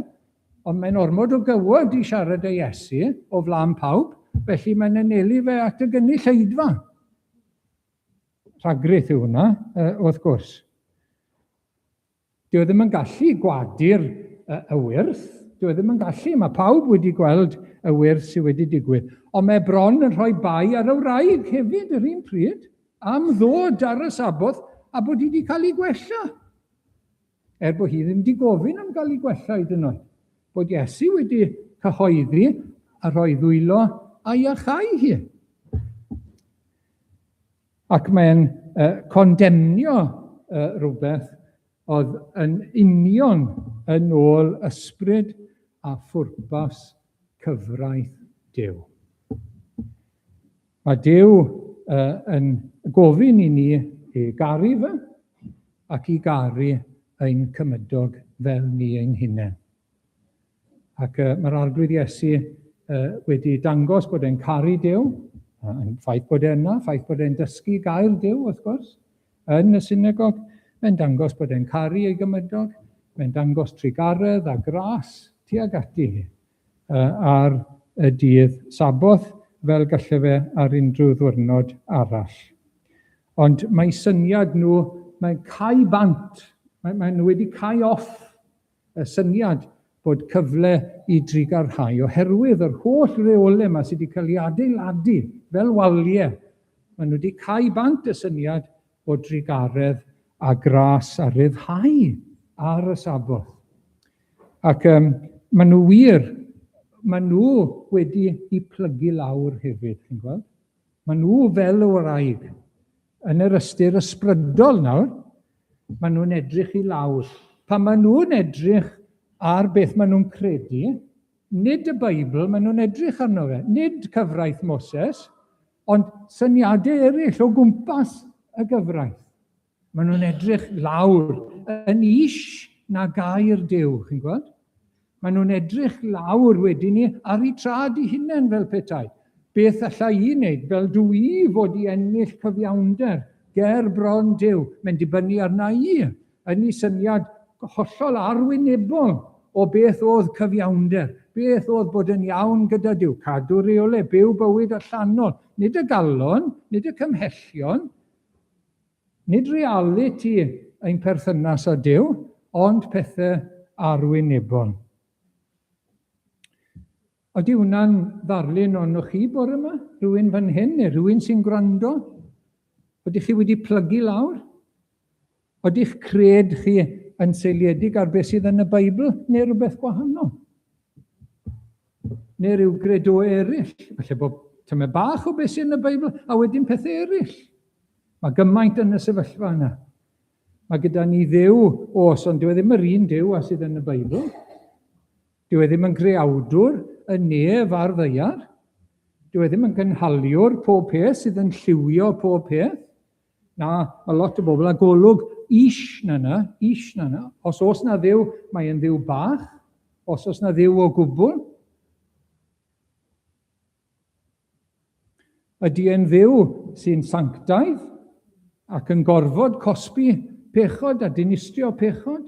ond mae'n ormod o gywod i siarad â Iesu o flaen pawb, felly mae'n anelu fe at y gynulleidfa. Rhagrith yw hwnna, wrth gwrs. Dyw e ddim yn gallu gwadu'r y wyrth. Dyw e ddim yn gallu. Mae pawb wedi gweld y wyrth sydd wedi digwydd. Ond mae bron yn rhoi bai ar y wraig hefyd yr un pryd am ddod ar y Saboth a bod hi wedi cael ei gwella. Er bod hi ddim wedi gofyn am gael ei gwella hyd yn oed. Bod Iesu wedi cyhoeddi a rhoi ddwylo a iachau hi. Ac mae'n condemnio rhywbeth oedd yn union yn ôl ysbryd a phwrpas cyfraith Duw. Mae Duw yn gofyn i ni i garu fe ac i garu ein cymydog fel ni ein hunain. Ac uh, mae'r Arglwydd Iesu uh, wedi dangos bod e'n caru Duw, yn ffaith bod e yna, ffaith bod e'n dysgu gair Duw, wrth gwrs, yn y synagog. Mae'n dangos bod e'n caru ei gymydog, mae'n dangos trugaredd a gras tuag ati hi uh, ar y dydd Saboth, fel gallai fe ar unrhyw ddwrnod arall. Ond mae syniad nhw, mae'n cau bant, mae, mae nhw wedi cau off y syniad bod cyfle i drugarhau oherwydd yr holl reolau yma sydd wedi cael ei adeiladu fel waliau. Maen nhw wedi cau bant y syniad o drugaredd a gras a ryddhau ar y Saboth. Ac um, maen nhw wir, maen nhw wedi i plygu lawr hefyd, chi'n gweld? Maen nhw fel y wraig, yn yr ystyr ysbrydol nawr, maen nhw'n edrych i lawr. Pan maen nhw'n edrych ar beth maen nhw'n credu, nid y Beibl maen nhw'n edrych arno fe, nid cyfraith Moses, ond syniadau eraill o gwmpas y gyfraith. Maen nhw'n edrych lawr yn is na gair Duw, chi'n gweld? Maen nhw'n edrych lawr wedyn ni ar eu trad eu hunain fel petai. Beth alla i wneud fel dw i fod i ennill cyfiawnder ger bron Duw? Mae'n dibynnu arna i, yn ei syniad hollol arwynebol o beth oedd cyfiawnder, beth oedd bod yn iawn gyda Duw, cadw rheolau, byw bywyd allanol, nid y galon, nid y cymhellion, Nid realiti ein perthynas â Duw, ond pethau arwynebol. Ydy hwnna'n ddarlun ohonoch chi bore yma? Rhywun fan hyn neu rhywun sy'n gwrando? Ydych chi wedi plygu lawr? Ydy'ch cred chi yn seiliedig ar beth sydd yn y Beibl neu rhywbeth gwahanol? Neu rhyw gredoau eraill. Falle bod tymed bach o beth sydd yn y Beibl a wedyn pethau eraill. Mae gymaint yn y sefyllfa yna. Mae gyda ni Dduw, oes, ond dyw e ddim yr un Duw a sydd yn y Beibl. Dyw e ddim yn greawdwr y nef a'r ddaear. Dyw e ddim yn gynhaliwr pob peth sydd yn lliwio pob peth. Na, mae lot o bobl â golwg ish na na, ish na na. Os oes na ddiw, mae e'n ddiw bach. Os oes na ddiw o gwbl. Ydy e'n ddiw sy'n sanctaidd ac yn gorfod cosbi pechod a dinistrio pechod?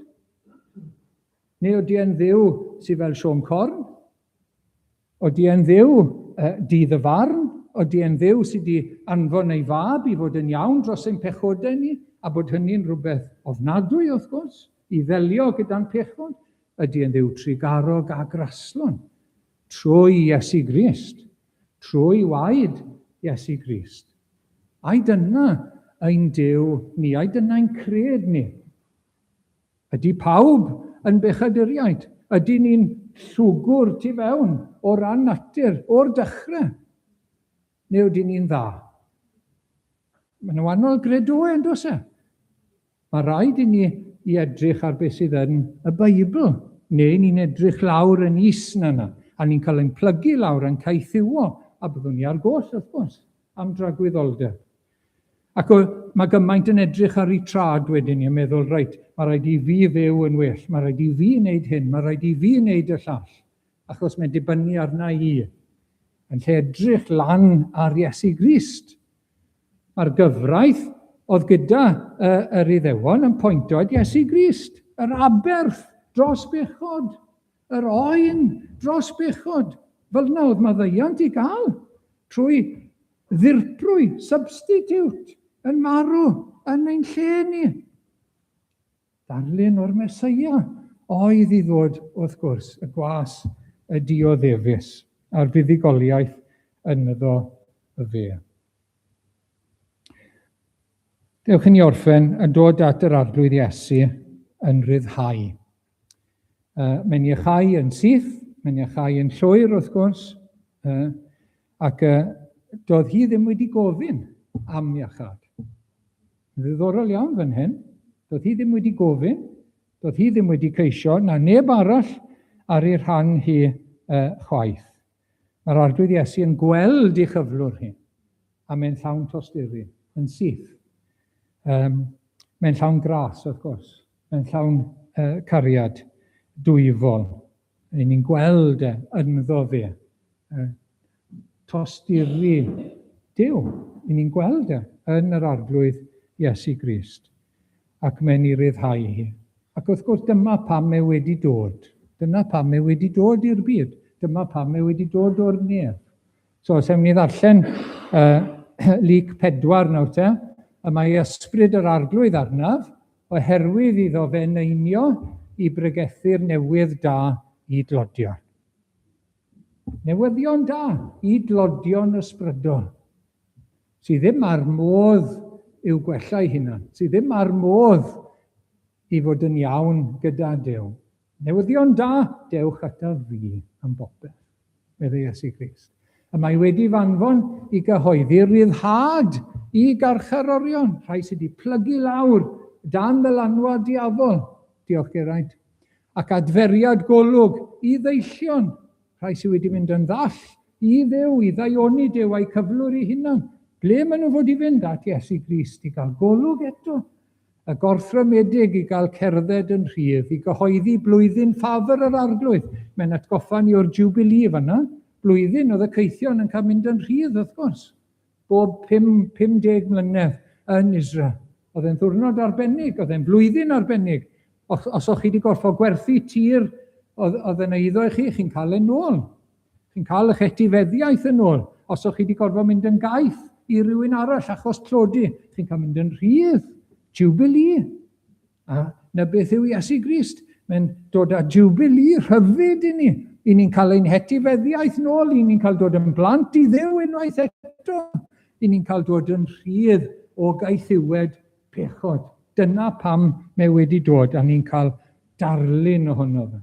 Neu ydy e'n ddiw sydd fel Siôn Corn? Ydy e'n ddiw dydd y farn? Ydy e'n ddiw sydd wedi anfon ei fab i fod yn iawn dros ein pechodau ni, a bod hynny'n rhywbeth ofnadwy, wrth gwrs, i ddelio gyda'n pechod? Ydy e'n ddiw trugarog a graslon? Trwy Iesu Grist, trwy waed Iesu Grist. Ai dyna ein Duw ni? Ai dyna ein cred ni? Ydy pawb yn bechaduriaid? Ydy ni'n llwgwr tu fewn o ran natur o'r dechrau? Neu ydy ni'n dda? Mae'n wahanol gredoau yn does e? Mae rhaid i ni i edrych ar beth sydd yn y Beibl, neu ni'n edrych lawr yn is na na, a ni'n cael ein plygu lawr a'n caethiwo, a byddwn ni ar goll, wrth gwrs, am dragwyddoldeb. Ac o, mae gymaint yn edrych ar eu trad wedyn ni yn meddwl, reit, mae rhaid i fi fyw yn well, mae rhaid i fi wneud hyn, mae rhaid i fi wneud y llall, achos mae'n dibynnu arna i. Yn lle edrych lan ar Iesu Grist. Mae'r gyfraith oedd gyda yr Iddewon yn pwyntio at Iesu Grist, yr aberth dros bechod, yr oen dros bechod. Fel yna oedd maddeuant i gael trwy Ddirprwy, substitute, yn marw yn ein lle ni. Darlun o'r Meseia oedd i ddod, wrth gwrs, y gwas y dioddefus a'r fuddugoliaeth ynddo fe. Dewch i ni orffen a dod at yr Arglwydd Iesu yn rhyddhau. Mae'n iachau yn syth, mae'n iachau yn llwyr wrth gwrs, ac doedd hi ddim wedi gofyn am iachâd. Yn ddiddorol iawn fan hyn, doedd hi ddim wedi gofyn, doedd hi ddim wedi ceisio, na neb arall ar ei rhan hi chwaith. Mae'r Arglwydd Iesu yn gweld ei chyflwr hi, a mae'n llawn tosturi, yn syth. Um, mae'n llawn gras, wrth gwrs. Mae'n llawn uh, cariad dwyfol. Ry'n ni'n gweld e ynddo fe. Uh, tosturi Duw. Ry'n ni'n gweld e yn yr Arglwydd Iesu Grist. Ac mae'n ei ryddhau hi. Ac wrth gwrs dyma pam mae wedi dod. Dyna pam mae wedi dod i'r byd. Dyma pam mae wedi dod o'r nef. So, os ewn ni ddarllen uh, Luc 4 nawr te, y mae ysbryd yr arglwydd arnaf, oherwydd iddo fe neinio i bregethu'r newydd da i dlodion. Newyddion da i dlodion ysbrydol, sydd ddim ar modd i'w gwella ei hunan, sydd ddim ar modd i fod yn iawn gyda Duw. Newyddion da, dewch ataf fi am bopeth, meddai Iesu Grist. Y mae wedi f'anfon i gyhoeddi ryddhad i garcharorion, rhai sydd wedi plygu lawr dan ddylanwad diafol, diolch Geraint, ac adferiad golwg i ddeillion, rhai sydd wedi mynd yn ddall i Dduw, i ddaioni Duw a'i cyflwr ei hunan. Ble maen nhw fod i fynd at Iesu Grist i gael golwg eto? Y gorthrymedig i gael cerdded yn rhydd, i gyhoeddi blwyddyn ffafr yr Arglwydd. Mae'n atgoffa ni o'r Jubilee fanna. Blwyddyn oedd y caethion yn cael mynd yn rhydd, wrth gwrs. Bob 50 mlynedd yn Israel. Oedd e'n ddiwrnod arbennig, oedd e'n flwyddyn arbennig. Os, os o'ch chi wedi gorfod gwerthu tir oedd, oedd yn eiddo i chi, chi'n cael e'n ôl. Chi'n cael eich etifeddiaeth yn ôl. Os o'ch chi wedi gorfod mynd yn gaeth i rywun arall achos tlodi, chi'n cael mynd yn rhydd. Jubilee. A na beth yw Iesu Grist. Mae'n dod â Jubilee rhyfyd i ni. I ni'n cael ein hetifeddiaeth nôl, i ni'n cael dod yn blant i Dduw unwaith eto. I ni'n cael dod yn rhydd o gaethiwed pechod. Dyna pam mae wedi dod a ni'n cael darlun ohono fe.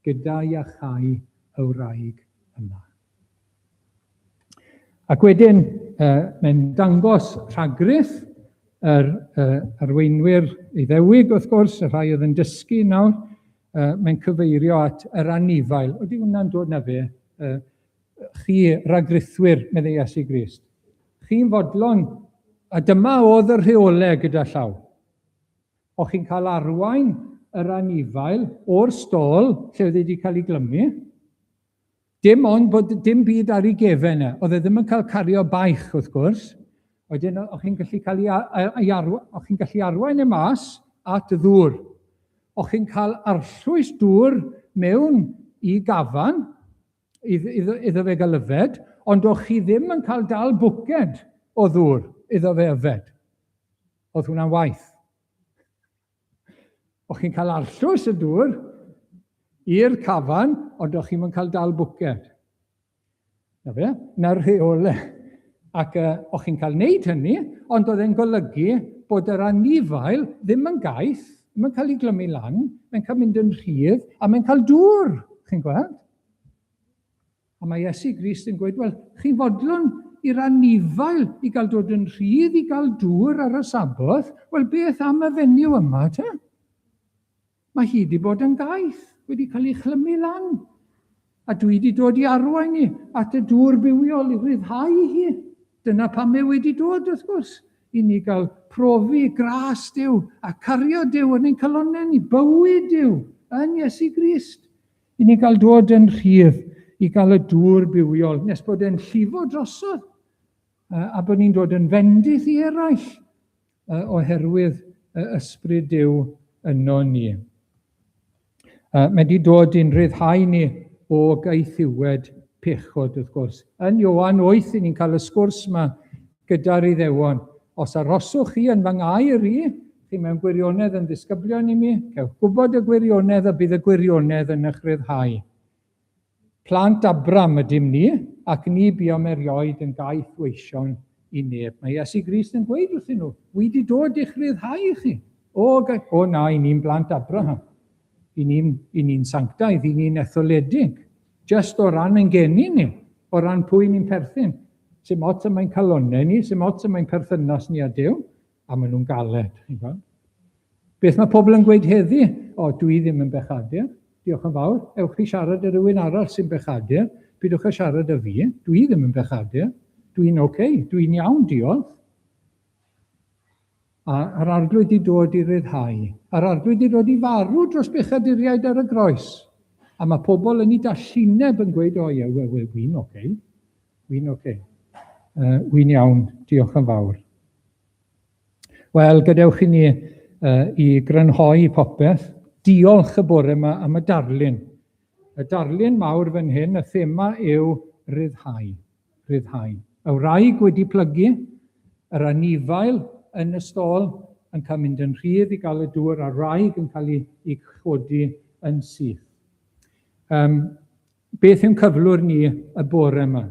Gyda iachau y wraig yma. Ac wedyn, uh, mae'n dangos rhagrith yr arweinwyr Iddewig, wrth gwrs, y rhai oedd yn dysgu nawr. Mae'n cyfeirio at yr anifail. Ydy hwnna'n dod na fe? Chi ragrithwyr, meddai Iesu Grist. Chi'n fodlon, a dyma oedd y rheolau gyda llaw. O'ch chi'n cael arwain yr anifail o'r stôl lle oedd e wedi cael ei glymu, Dim ond bod dim byd ar ei gefen e. Oedd e ddim yn cael cario baich, wrth gwrs. Wedyn, o'ch chi'n gallu cael ei, ei arwa, o'ch chi'n gallu arwain e mas at ddŵr. O'ch chi'n cael arllwys dŵr mewn i gafan, iddo, iddo fe gael yfed, ond o'ch chi ddim yn cael dal bwced o ddŵr iddo fe yfed. Oedd hwnna'n waith. O'ch chi'n cael arllwys y dŵr i'r cafan, ond o'ch chi'n cael dal bwced. Na fe, na'r rheole. Ac o'ch chi'n cael wneud hynny, ond oedd e'n golygu bod yr anifail ddim yn gaeth, ddim yn cael ei glymu lan, mae'n cael mynd yn rhydd, a mae'n cael dŵr, chi'n gweld? A mae Iesu Grist yn gweud, wel, chi'n fodlon i'r anifail i gael dod yn rhydd i gael dŵr ar y Saboth, wel, beth am y fenyw yma, te? Mae hi wedi bod yn gaeth, wedi cael ei chlymu lan. A dwi wedi dod i arwain i at y dŵr bywiol i ryddhau hi. Dyna pam mae wedi dod, wrth gwrs, i ni gael profi gras Duw a cario Duw yn ein calonnau ni, bywyd Duw yn Iesu Grist. I ni gael dod yn rhydd i gael y dŵr bywiol nes bod e'n llifo drosodd a bod ni'n dod yn fendith i eraill oherwydd y ysbryd Duw yno ni. Mae wedi dod i'n rhyddhau ni o gaethiwed pechod, wrth gwrs. Yn Ioan 8, i ni'n cael y sgwrs yma gyda'r Iddewon. Os arhoswch chi yn fy ngair i, chi mewn gwirionedd yn ddisgyblion i mi, cewch gwybod y gwirionedd a bydd y gwirionedd yn eich rhyddhau. Plant Abram ydym ni, ac ni buom erioed yn gaeth weision i neb. Mae Iesu Grist yn gweud wrthyn nhw, wi di dod i'ch rhyddhau chi. O, o na, i ni'n blant Abraham. I ni'n ni sanctaidd, i ni'n etholedig. Just o ran ein geni ni, o ran pwy ni'n perthyn. Sim ots am ein calonnau ni, sim ots am ein perthynas ni â Duw, a maen nhw'n galed. Chi'n gweld? Beth mae pobl yn gweud heddi? O, dwi ddim yn bechadur. Diolch yn fawr. Ewch i siarad â rhywun arall sy'n bechadur. Pidwch â siarad â fi. Dwi ddim yn bechadur. Dwi'n oce. Okay. Dwi'n iawn, diolch. A a'r arglwydd di dod i ryddhau. A'r arglwydd di dod i farw dros bechaduriaid ar y groes. A mae pobl yn ei dallineb yn gweud, o ie, we, we, wy'n oce. Okay. Wy'n oce. Okay. Wy'n iawn, diolch yn fawr. Wel, gadewch i ni i grynhoi popeth. Diolch y bore yma am y darlun. Y darlun mawr fan hyn, y thema yw rhyddhau. Rhyddhau. Y wraig wedi plygu, yr anifail yn y stôl yn cael mynd yn rhydd i gael y dŵr, a'r wraig yn cael ei, ei chodi yn syth. Um, beth yw'n cyflwr ni y bore yma?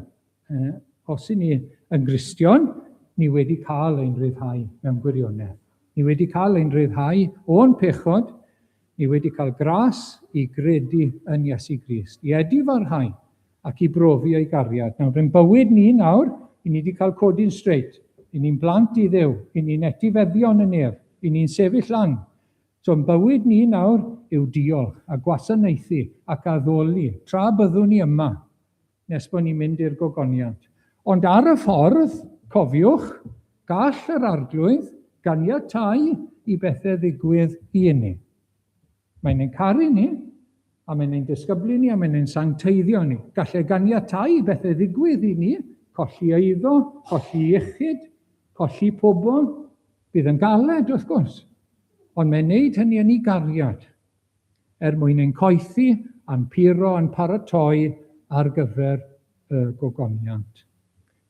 Os i ni yn Gristion, ni wedi cael ein rhyddhau mewn gwirionedd. Ni wedi cael ein rhyddhau o'n pechod, ni wedi cael gras i gredu yn Iesu Grist, i edifarhau ac i brofi ei gariad. Nawr, yn bywyd ni nawr, i ni wedi cael codi'n straight. I ni'n blant i Dduw, i ni'n etifeddion y nef, i ni'n sefyll lan. So, yn bywyd ni nawr yw diolch a gwasanaethu ac addoli tra byddwn ni yma nes bod ni'n mynd i'r gogoniant. Ond ar y ffordd, cofiwch, gall yr Arglwydd ganiatáu i bethau ddigwydd i ni. Mae'n ein caru ni, a mae'n ein disgyblu ni, a mae'n ein sancteiddio ni. Gall e ganiatáu i bethau ddigwydd i ni, colli eiddo, colli iechyd, colli pobl. Bydd yn galed, wrth gwrs, ond mae'n neud hynny yn ei gariad, er mwyn ein coethi a'n puro a'n paratoi ar gyfer y gogoniant.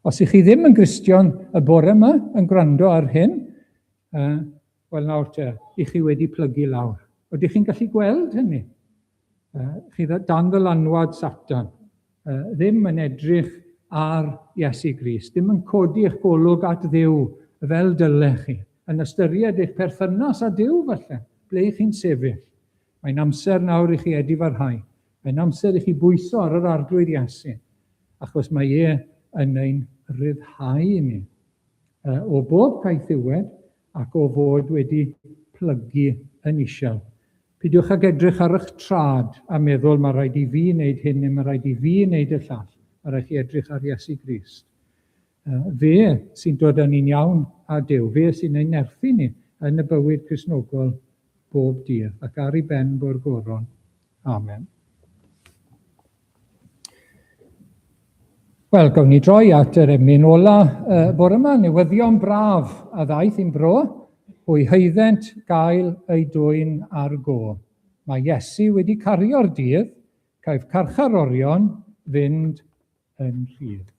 Os ych chi ddim yn Gristion y bore yma yn gwrando ar hyn, Wel nawr te, i chi wedi plygu lawr. Ydych chi'n gallu gweld hynny? Chi dan ddylanwad Satan, ddim yn edrych ar Iesu Grist, ddim yn codi eich golwg at Dduw fel dylech chi, yn ystyried eich perthynas â Duw falle, ble chi'n sefyll. Mae'n amser nawr i chi edifarhau. Mae'n amser i chi bwyso ar yr Arglwydd Iesu, achos mae e yn ein rhyddhau ni o bob caethiwed. ac o fod wedi plygu yn isel. Peidiwch ag edrych ar eich trad a meddwl mae rhaid i fi wneud hyn neu mae rhaid i fi wneud y llall. Mae rhaid chi edrych ar Iesu Grist. Fe sy'n dod â ni'n iawn â Duw. Fe sy'n ein nerthu ni yn y bywyd Cristnogol bob dydd, ac ar ei ben bo'r goron. Amen. Wel, gawn ni droi at yr emyn ola bore yma, newyddion braf a ddaeth i'n bro, hwy heuddent gael ei dwyn ar go. Mae Iesu wedi cario'r dydd, caiff carcharorion fynd yn rhydd.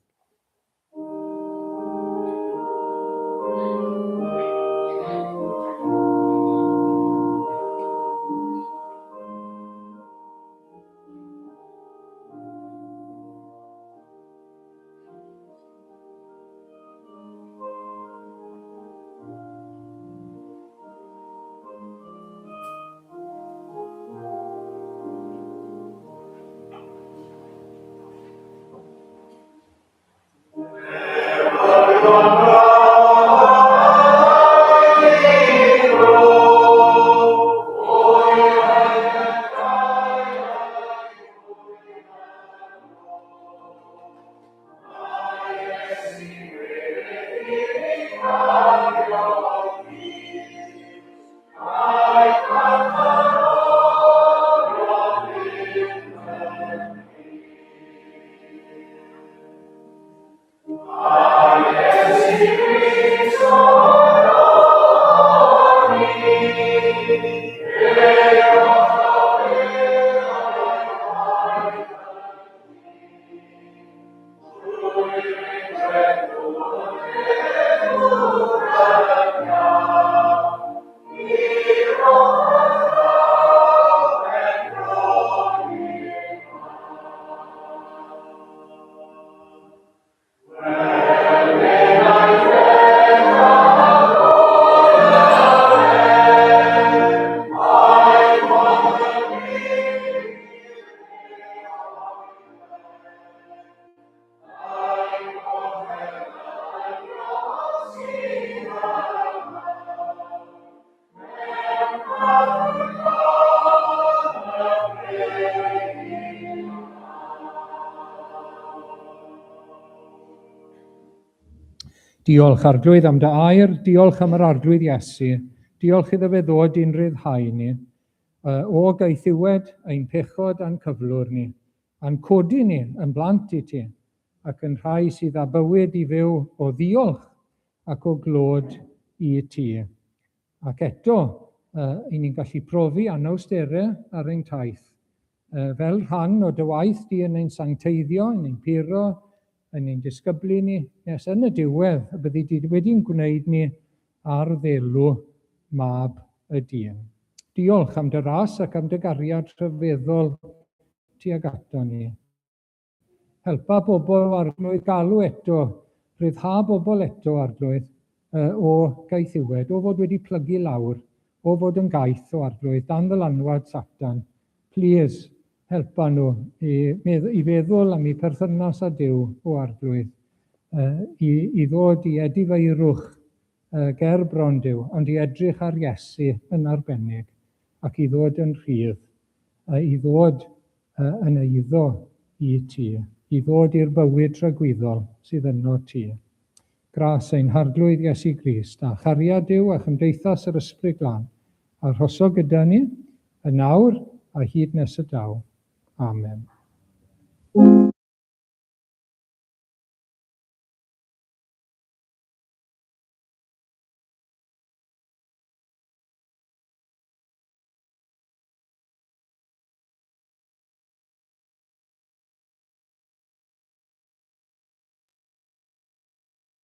Diolch Arglwydd am dy air, diolch am yr Arglwydd Iesu, diolch iddo fe ddod i'n rhyddhau ni, o gaethiwed ein pechod a'n cyflwr ni, a'n codi ni yn blant i ti, ac yn rhai sydd â bywyd i fyw o ddiolch ac o glod i ti. Ac eto, i ni'n gallu profi anawsterau ar ein taith. Fel rhan o dy waith di yn ein sancteiddio, yn ein puro, yn ein disgyblu ni, nes yn y diwedd y byddi di wedi'n gwneud ni ar ddelw mab y dyn. Diolch am dy ras ac am dy gariad rhyfeddol tuag ato ni. Helpa bobl, Arglwydd, galw eto, rhyddha bobl eto, Arglwydd, o gaethiwed, o fod wedi plygu lawr, o fod yn gaeth, o Arglwydd, dan ddylanwad Satan. Plîs, helpa nhw i, i feddwl am eu perthynas â Duw, o Arglwydd, i, i ddod i edifeirwch ger bron Duw, ond i edrych ar Iesu yn arbennig, ac i ddod yn rhydd, i ddod yn eiddo i ti, i ddod i'r bywyd tragwyddol sydd yno ti. Gras ein Harglwydd Iesu Grist, a chariad Duw a chymdeithas yr Ysbryd Glân, arhoso gyda ni, yn awr a hyd nes y daw. Amen.